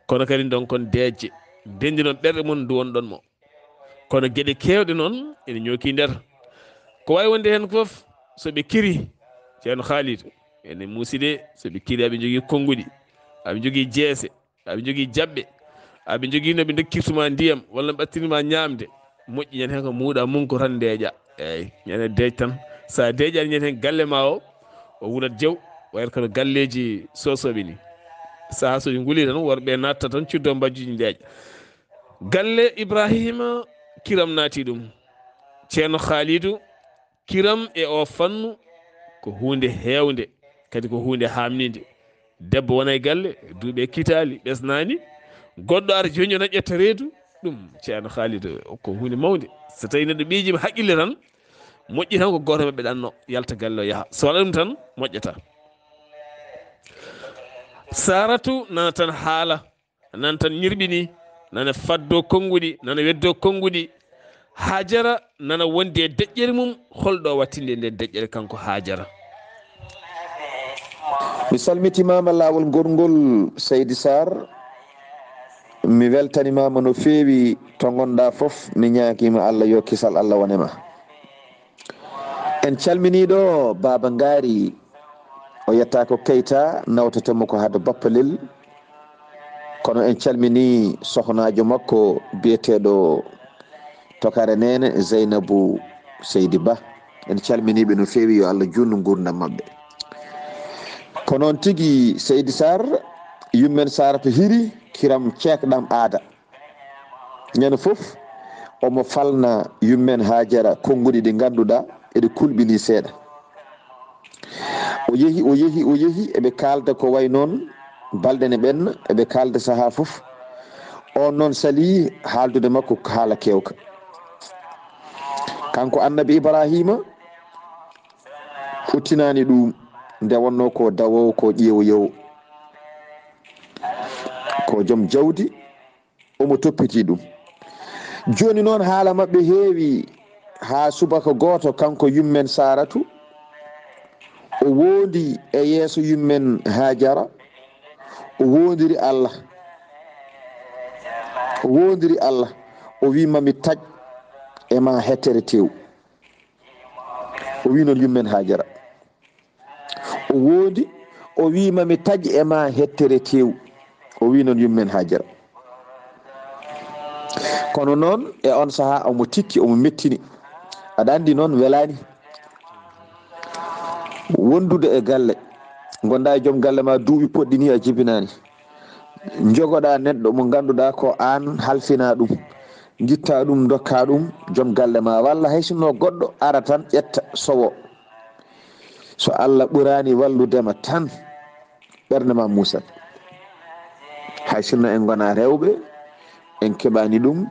Kono kadi ndonkon deeƴde, ndendinon ɓerɗe mon, nduwonɗon mo. Kono geɗe keewɗe noon ene ñooki nder. Ko waawi wonde heen fof, so ɓe kiri, Ceerno Khalidou, ene muusi de, so ɓe kiri aɓe njogii konnguɗi, aɓe njogii jeese, aɓe njogii jaɓɓe, aɓe njogii no ɓe ndokkirtuma ndiyam walla ɓattinima ñaamde, moƴƴi ñande heen ko muuɗa mum ko tan ndeeƴa. Eeyi, ñande deeƴ tan. So a deeƴaani ñande heen galle ma o, o wulat jew, wayata kono galleeji soosooɓe ni. Sahaa so ɗi nguli tan, worɓe natta tan, cuddo mbajjuji ndeeƴa. Galle Ibrahima, kiram naati ɗum. Ceerno Khalidou, kiram e o fannu ko huunde heewnde, kadi ko huunde haamninde. Debbo wona e galle, duuɓi kitaali, ɓesnaani. Goɗɗo ara joñjona ƴetta reedu, ɗum Ceerno Khalidou, ko huunde mawnde. So tawii neɗɗo ɓeejiima haqqille tan, moƴƴi tan ko gooto maɓɓe ɗanno, yalta galle o yaha. So waɗa ɗum tan, moƴƴata. Saratu nana tan haala. Nana tan ñirɓini, nana faddo konnguɗi, nana weddo konnguɗi. Hajara nana wondi e deƴƴere mum, holɗo wattinde e nden deƴƴere kanko Hajara? Mi salmitimaama laawol ngorngol, Seydi Sarr. Mi weltanimaama no feewi to ngonɗa fof. Mi ñaagiima Allah yo kisal Allah wone ma. En calminii ɗo Baaba Ngaari, o yetta ko Keyta, nawtete mo ko hade Bappalel. Kono en calminii sohnaajo makko biyeteeɗo Tokare Neene, Zeynabu Seydi Ba. En calminii ɓe no feewi, yo Allah juutnu nguurndam maɓɓe. Ko noon tigi, Seydi Sarr, yummen Saratu hiri, kiram ceekɗam aada. Ñande fof omo falna yummen Hajara konnguɗi ɗi ngannduɗaa eɗi kulɓini seeɗa. O yehi, o yehi, o yehi, eɓe kaalda ko way noon, balɗe ne ɓenna, eɓe kaalda sahaa fof. On noon salii haaldude makko ko haala keewka. Kanko Annabi Ibrahima huttinaani ɗum, nde wonnoo ko dawoowo, ko ƴeewoyoowo, ko joom jawdi, omo toppiti ɗum. Jooni noon haala maɓɓe heewi haa subaka gooto, kanko yummen Saratu, o wondi e yeeso yummen Hajara, o wondiri Allah, o wondiri Allah, o wi: "Mami taƴ e ma hettere tew." O wi noon yummen Hajara. O wondi, o wi: "Mami taƴ e ma hettere tew." O wi noon yummen Hajara. Kono noon e on sahaa omo tikki, omo mettini. Aɗa anndi noon welaani wondude e galle, ngonɗaa e joom galle ma duuɓi poɗɗi nii a jibinaani. Njogoɗaa neɗɗo mo ngannduɗaa ko aan halfinaa ɗum, ngittaa ɗum, ndokkaa ɗum joom galle ma, walla hay sinno goɗɗo ara tan ƴetta sowo. So Allah ɓuraani wallude ma tan, ɓernde ma muusat. Hay sinno en ngonaa rewɓe, en keɓaani ɗum,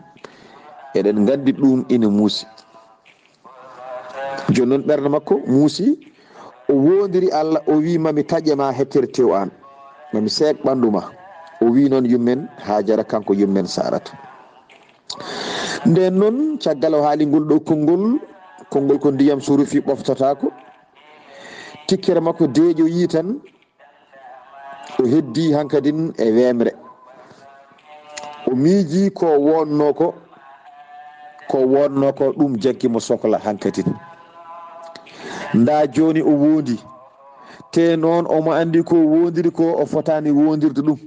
eɗen nganndi ɗum ina muusi. Jooni noon ɓernde makko muusi, o woondiri Allah, o wii, "Mami taƴe ma hettere tew aan, mami seek ɓanndu ma." O wii noon yummen Haajara, kanko yummen Saarata. Ndeen noon, caggal o haali ngol ɗo konngol, konngol ko ndiyam so rufii ɓoftotaako. Tikkere makko deeƴoyii tan, o heddii hankadin e weemre. O miijii ko wonnoo ko, ko wonnoo ko ɗum jaggi mo sokla hankadin. Ndaa jooni o woondii. Tee noon omo anndi ko woondiri ko o fotaani woondirde ɗum.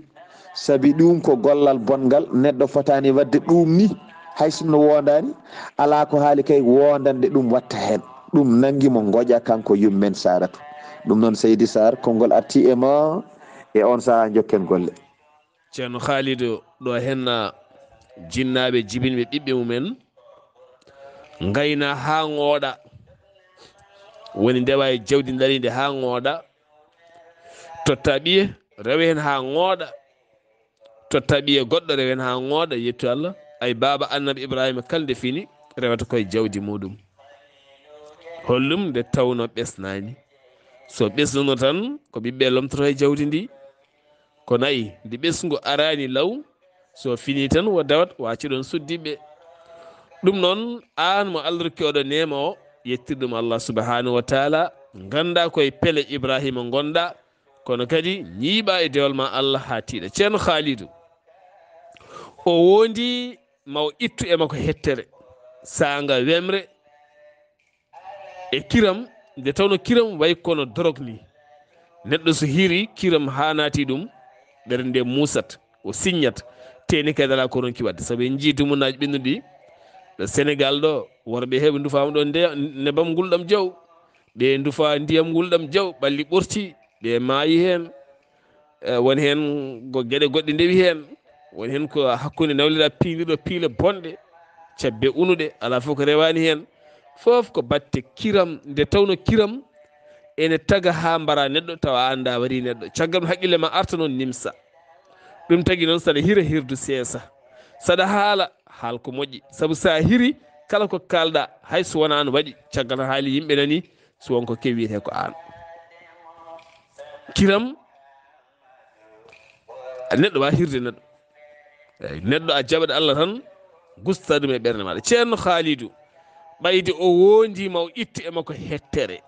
Sabi ɗum ko gollal bonngal, neɗɗo fotaani waɗde ɗum ni, hay sinno woondaani, alaa ko haali kay woondande ɗum watta heen. Ɗum nanngi mo ngoƴa kanko yummen Saaratu. Ɗum noon Seydi Saar, konngol artii e ma, e on sahaa njokken golle. Ceerno Khalidou, ɗo henna jinnaaɓe jibinɓe ɓiɓɓe mumen, ngayna haa ngooɗa, woni ndewa e jawdi ndariinde haa ngooɗa, totta ɓiye, rewe heen haa ngooɗa, totta ɓiye goɗɗo, rewe heen haa ngooɗa, yettu Allah. Ay, baaba Annabi Ibrahima kala nde fini, rewata koye jawdi muɗum. Hollum nde tawno ɓesnaani. So ɓesnuno tan, ko ɓiɓɓe lomtoto e jawdi ndi. Ko nayi, ndi ɓesngu araani law, so fini tan wo dawat, waccuɗon suddiɓe. Ɗum noon, aan mo Allah rokki oɗo neema o, yettir ɗum Allah subhanahu wa taala, ngannda koye pele Ibrahima ngonɗa, kono kadi ñiiɓa e dewal ma Allah haa tiiɗa. Ceerno Khalidou, o wondi ma o ittu e makko hettere, saanga wemre, e kiram, nde tawno kiram wayi kono dorog ni. Neɗɗo so hiri kiram haa naati ɗum, ɓernde nde muusat, o siññat, teeni kadi alaa ko ronki waɗde. Sabu en njii dumunaaji ɓennuɗi ɗo Senegal ɗo, worɓe heɓe ndufaama ɗo nde-, nebam ngulɗam jaw, ɓe ndufa ndiyam ngulɗam jaw, ɓalli ɓorti, ɓe maayi heen. Eh, won heen ko geɗe goɗɗe ndewi heen, won heen ko hakkunde nawlira piilirɗo piile bonɗe, cabbe unuɗe, alaa fof ko rewaani heen. Fof ko batte kiram, nde tawno kiram ene taga haa mbara neɗɗo, tawa a anndaa warii neɗɗo. Caggal ɗum haqqille ma arta noon nimsa. Ɗum tagi noon saɗa hira hirdu seesa. Saɗa haala, haal ko moƴƴi. Sabu so a hiri, kala ko kaalɗa, hay so wonaa no waɗi, caggal tan haali yimɓe nani, so won ko kewi wiyetee ko aan. Kiram, neɗɗo waawa hirde neɗɗo. Eey, neɗɗo a jaɓat Allah tan, gusta ɗum e ɓernde maaɗa. Ceerno Khalidou, ɓayde o woondiima o itti e makko hettere.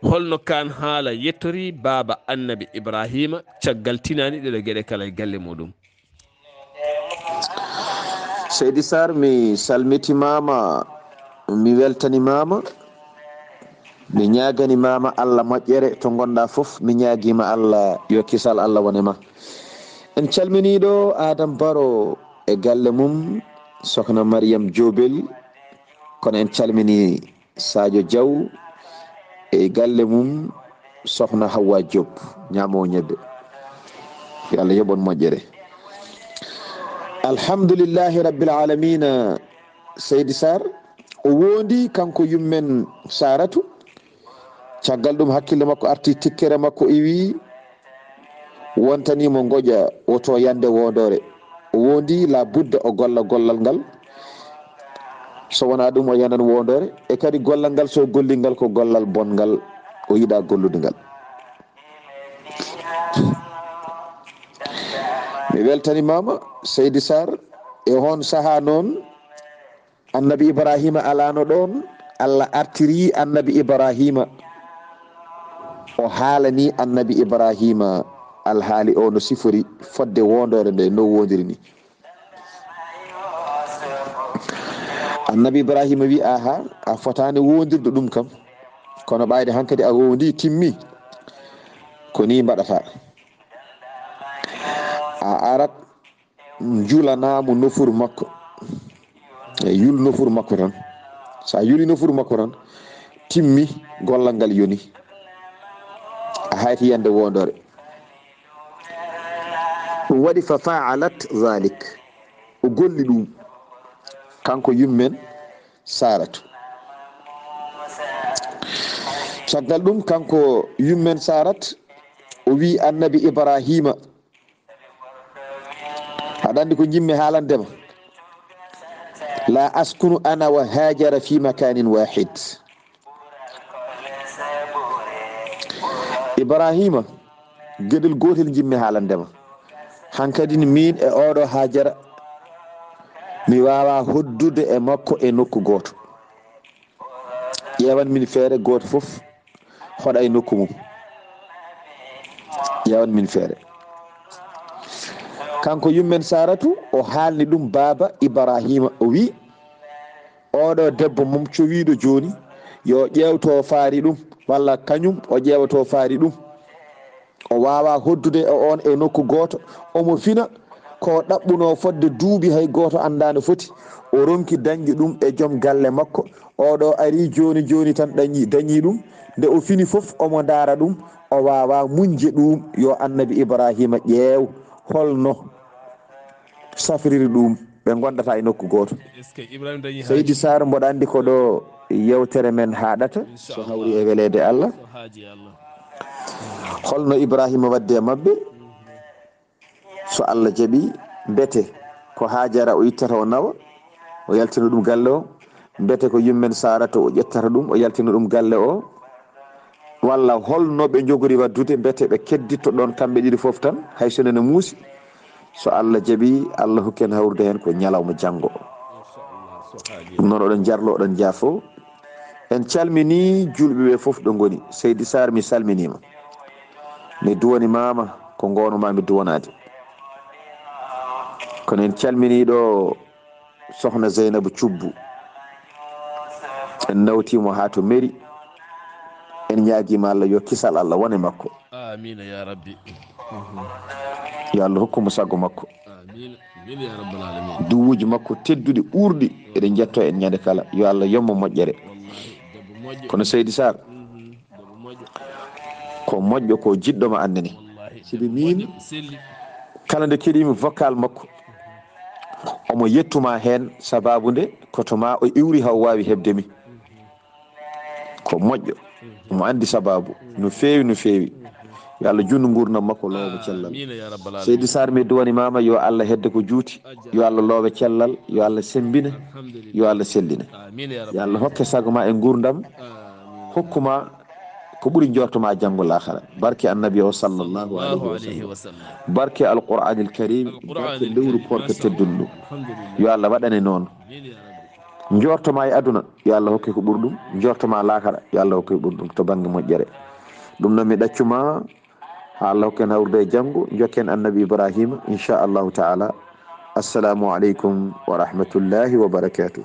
Holno kaan haala yettori baaba Annabi Ibrahima caggal tinaani ɗeɗo geɗe kala e galle muɗum? Seydi Sarr, mi salmitimaama, mi weltanimaama, mi ñaagani maama Allah moƴƴere to ngonɗa fof, mi ñaagiima Allah yo kisal Allah wone ma. En calminii ɗo Adam Baro e galle mum, sokhna Mariam Jobel, kono en calminii Sadio Diaw e galle mum, sokhna Hawwa Diop, ñaamoowo ñebbe. Yo Allah yoɓ on moƴƴere. Alhamdulillahi rabbil alamina, Seydi Sarr, o wondi kanko yummen Saratu. Caggal ɗum hakkille makko arti tikkere makko iwi wontani mo ngoƴa woto yande wondore. O wondi la budda o golla gollal ngal. So wona ɗum o yanan wondore. E kadi gollal ngal so golli ngal ko gollal bonngal o yiɗa gollude ngal. Mi weltanimaama, Seydi Sarr, e on sahaa noon, Annabi Ibrahima alaano ɗoon, Allah artiri Annabi Ibrahima. O haalani Annabi Ibrahima alhaali o no sifori fodde wondore nde no wondiri ni. Annabi Ibrahima wi, "Aha, a fotaani wondirde ɗum kam. Kono ɓayde hankadi a wondi timmi. Ko ni mbaɗata. A arat njulanaa mo nofuru makko. E yul nofuru makko tan. So a yuli nofuru makko tan, timmi gollal ngal yoni. A hayti yande wondore. Ɗum waɗi fa faalat zalik. O golli ɗum. Kanko yummen Saratu. Caggal ɗum, kanko yummen Sarat, o wi annabi Ibrahima, aɗa anndi ko njimmi haalande ma? La askunu ana wa Hajara fi makanin wahid. Ibrahima, geɗel gootel njimmi haalande ma. Hankadi min e oɗo Hajara, mi waawa hoddude e makko e nokku gooto. Ƴeewan min feere gooto fof hoɗa e nokku mum. Ƴeewan min feere. Kanko yummen Saratu, o haalni ɗum baaba Ibrahima, o wi, oɗo debbo mum cowiiɗo jooni, yo ƴeew to faari ɗum, walla kañum o ƴeewa to faari ɗum. O waawaa hoddude e oon e nokku gooto, omo fina ko ɗaɓɓunoo fodde duuɓi hay gooto anndaa no foti. O ronki dañde ɗum e joom galle makko. Oɗo arii jooni jooni tan dañi, dañii ɗum. Nde o fini fof, omo ndaara ɗum. O waawaa muñde ɗum. Yo annabi Ibrahima ƴeew holno safriri ɗum. Ɓe ngondataa e nokku gooto. Seydi Sarr, mboɗo anndi ko ɗo yewtere men haaɗata, so hawri e weleede Allah. Holno Ibrahima waɗdi e maɓɓe? So Allah jaɓi, mbete ko Hajara o ittata o nawa, o yaltina ɗum galle o? Mbete ko yummen Sarata o ƴettata ɗum, o yaltina ɗum galle o? Walla holno ɓe njogori waɗdude, mbete ɓe kedditto ɗon kamɓe ɗiɗi fof tan, hay so nene muusi? So Allah jaɓi, Allah hokki en hawrude heen ko ñalawma janngo. Ɗum noon, oɗon jarlo, oɗon jaafo. En calmini julɓe ɓe fof ɗo ngoni. Seydi Sarr, mi salminiima. Mi duwanimaama ko ngoonuma mi duwanaade. Kono en calmini ɗo Sohna Zeynabu Cubbu. En nawtiimo haa to mairie. En ñaagiima Allah yo kisal Allah wone makko. Amiina ya rabbi. Yo Allah hokku mo sago makko. Amiina. Amiina ya rabbal alamin. Duwuuji makko tedduɗi, ɓurɗi, eɗen njetto en ñande kala. Yo Allah yommo moƴƴere. Wallahi, debbo moƴƴo. Kono Seydi Sarr, mhm, debbo moƴƴo. Ko moƴƴo ko jiɗɗo ma annene. Wallahi, sibi debbo min moƴƴo, selli. Kala nde keɗimi vocal makko, omo yettuma heen, sababu nde ko to ma o iwri haw waawi heɓde mi. Ko moƴƴo. Omo anndi sababu. No feewi, no feewi. Yo Allah juutnu nguurndam makko, loowa mo cellal. Amiina ya rabbal alamin. Seydi Sarr, mi duwanimaama, yo Allah hedde ko juuti. Yo Allah loowe cellal, yo Allah semmbina, alhamdulillah, yo Allah sellina. Amiina ya rabbal alamin. Yo Allah hokke sago ma e nguurndam. Amiina. Hokkuma ko ɓuri njortoma janngo laakhara. Barke annabi o sallallahu alayhi wa sallam. Sallallahu alayhi wa sallam. Barke Alqur'anil Karim, barke lewru koorka teddundu. Alhamdulillah. Yo Allah waɗane noon. Amiina ya rabbi. Njortoma e aduna, yo Allah hokke ko ɓuri ɗum. Njortoma laakhara, yo Allah hokke ko ɓuri ɗum to bannge moƴƴere. Ɗum noon mi ɗaccuma, haa Allah hokken hawrude e janngo, njokken annabi Ibrahima, inchallahu taala. Assalamu aleykum wa rahmatullahi wa barakatuh.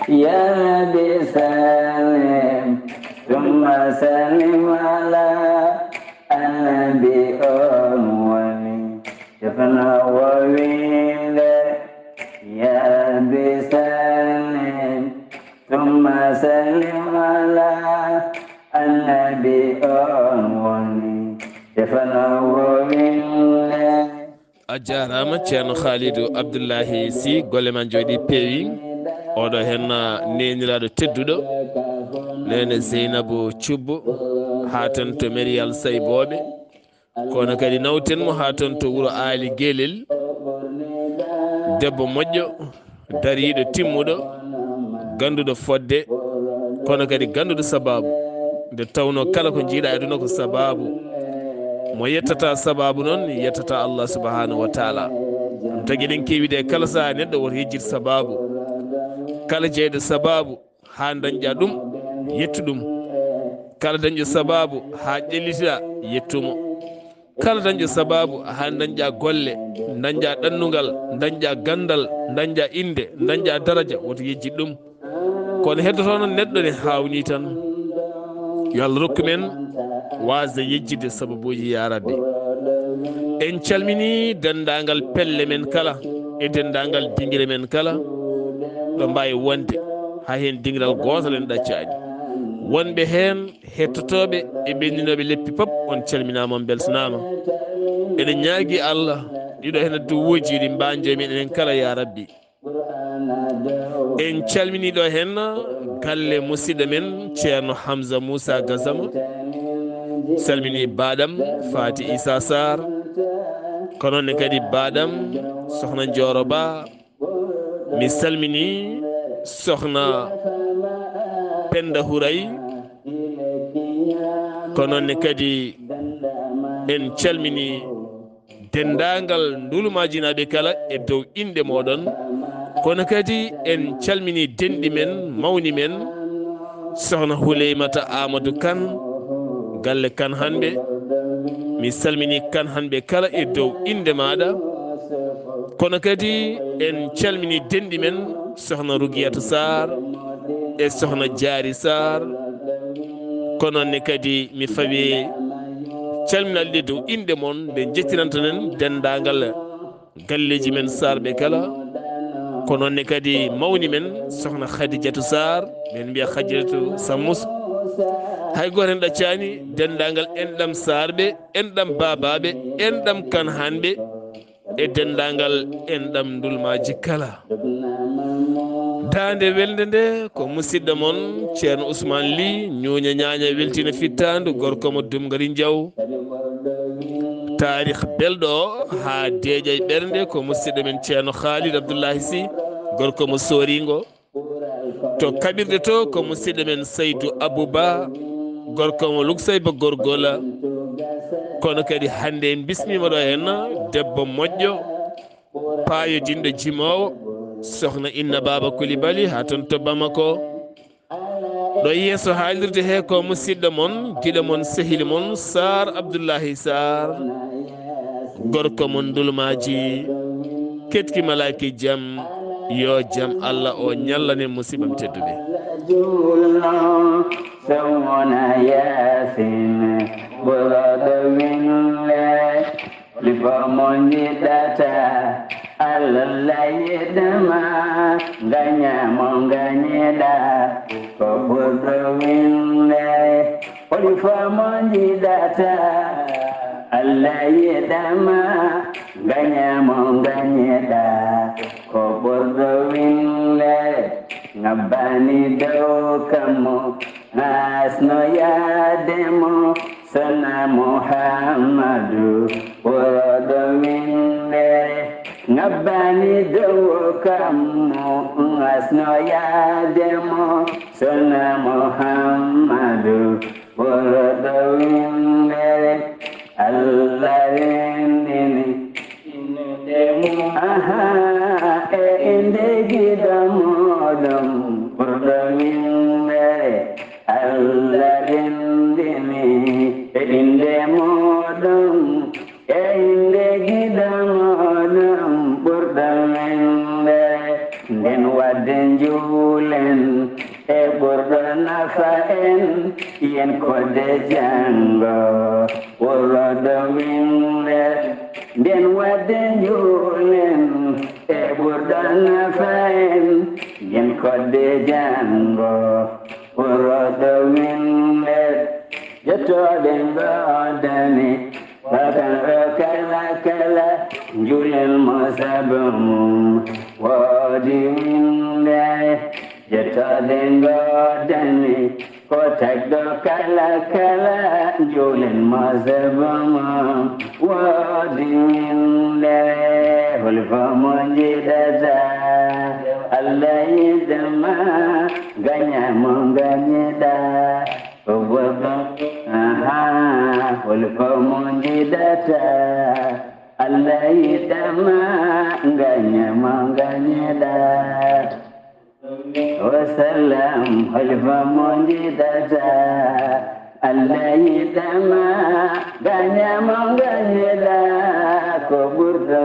Ya Rabbi sallim, thumma sallim ala annabi on woni, tefno wo winde. Ya Rabbi sallim, thumma sallim ala annabi on woni, tefno wo winde. A jaaraama, Ceerno Khalidou Abdoulahi Sy, golle ma njooɗi peewi. Oɗo heen, ah, neeniraaɗo tedduɗo, neene Zeynabu Cubbu, haa toon to Meriyal Saybooɓe. Kono kadi nawten mo haa toon to wuro Aali Gelel. Debbo moƴƴo, dariiɗo timmuɗo, gannduɗo fodde, kono kadi gannduɗo sababu. Nde tawnoo kala ko njiiɗa e aduna ko sababu. Mo yettata sababu noon, yettata Allah subhanahu wa taala. Ɗum tagi eɗen keewi de kala sahaa neɗɗo woto yejjit sababu. Kala jeyɗo sababu haa dañƴa ɗum, yettu ɗum. Kala dañƴo sababu haa ƴellitiɗa, yettu mo. Kala dañƴo sababu haa dañƴa golle, dañƴa ɗannungal, dañƴa ganndal, dañƴa innde, dañƴa daraja, woto yejjit ɗum. Kono heddoto noon neɗɗo ne haawnii tan. Yo Allah rokku men waasde yejjitde sababuuji, yaa Rabbi. En calminii denndaangal pelle men kala e denndaangal dingire men kala. ɗo mbaawi wonde, haa heen dingiral gootal en ɗaccaani. Wonɓe heen hettotooɓe e ɓenndinooɓe leppi pop, on calminaama, on mbeltanaama. Eɗen ñaagii Allah, ɗiɗo heen duwuuji ɗi mbaanjoy men enen kala, yaa Rabbi. En calminii ɗo heen galle musidɗo men Ceerno Hamza Moussa Gassama, salminii baaɗam Faati Issa Sarr, ko noon ne kadi baaɗam Sohna Njooro Ba. Mi salminii Sohna Penda Huray, ko noon ne kadi en calminii denndaangal ndulmaajinaaɓe kala e dow innde mooɗon. Kono kadi en calminii denɗi men, mawni men, Sohna Huleymata Amadou Kane, galle Kane Hanɓe. Mi salminii Kane Hanɓe kala e dow innde maaɗa. Kono kadi en calminii denɗi men, Sohna Rugiyatu Sarr e Sohna Jaari Sarr. Ko noon ne kadi mi fawi calminal ɗe dow innde mon, nde njettinantoɗen denndaangal galleeji men Sarr ɓe kala. Ko noon ne kadi mawni men Sohna Khadijatu Sarr, men mbiya Khadijatu Sammus. Hay gooto en ɗaccaani denndaangal enɗam Sarr ɓe, enɗam Baabaaɓe, enɗam Kane Hanɓe, e denndaangal enɗam ndulmaaji kala. Daande welnde nde ko musidɗo mon Ceerno Ousmane Ly, ñuuña ñaaña weltina fittaandu, gorko mo Dumgari Njaw. Taarih belɗo haa deeƴa e ɓernde ko musidɗo men Ceerno Khalid Abdoulahi Sy, gorko mo Sooringo. To kaɓirɗe to ko musidɗo men Saydou Abou Ba, gorko mo Luksayba Gorgola. Kono kadi hannde en bismiima ɗo heen debbo moƴƴo, paayodinɗo jimoowo, Sohna Inna Baaba Coulibaly haa toon to Bamako. Ɗo yeeso haalirde he ko musidɗo mon, giɗo mon, sehil mon, Sarr Abdoulahi Sarr, gorko mon ndulmaaji, ketki malaaki jam, yo jam Allah o ñallane musiɓam tedduɓe. Julno, sowona Yaasin, ɓurɗo winle, lipo mo njiɗata, Allah yiɗama, ngaña mo ngañiɗa, ko ɓurɗo winle. Holi fo mo njiɗata, Allah yiɗama, ngaña mo ngañiɗa, ko ɓurɗo winle. Ngabbani dow kammu, asno yaade mo, Sona Muhammadu, ɓurɗo winle. Ngabbani dow kammu, asno yaade mo, Sona Muhammadu, ɓurɗo winle. Allah renndini. Aha, e innde giɗo mooɗon, ɓurɗo winle. Allah renndini e innde mooɗon, e innde giɗo mooɗon ɓurɗo winle. Nden wadde njuulen e ɓurɗo nafa en, yen kodde janngo ɓurɗo winle. Nden wadde njuulen e ɓurɗo nafa en, yen kodde janngo ɓurɗo winle. Jottooɗe ngoodani, bakan o kala kala, njuulen mo sabu mum woodi winle. Jottooɗe ngoodani, ko tagɗo kala kala, njuulen mo sabu mum woodi winle. Holi fo mo njiɗata, Allah yiɗama, ngaña mo ngañiɗa. O baba, aha, holi fo mo njiɗata, Allah yiɗama, ngaña mo ngañiɗa. Wa salam, holi fo mo njiɗata, Allah yiɗama, ngaña mo ngañiɗa, ko ɓurɗo.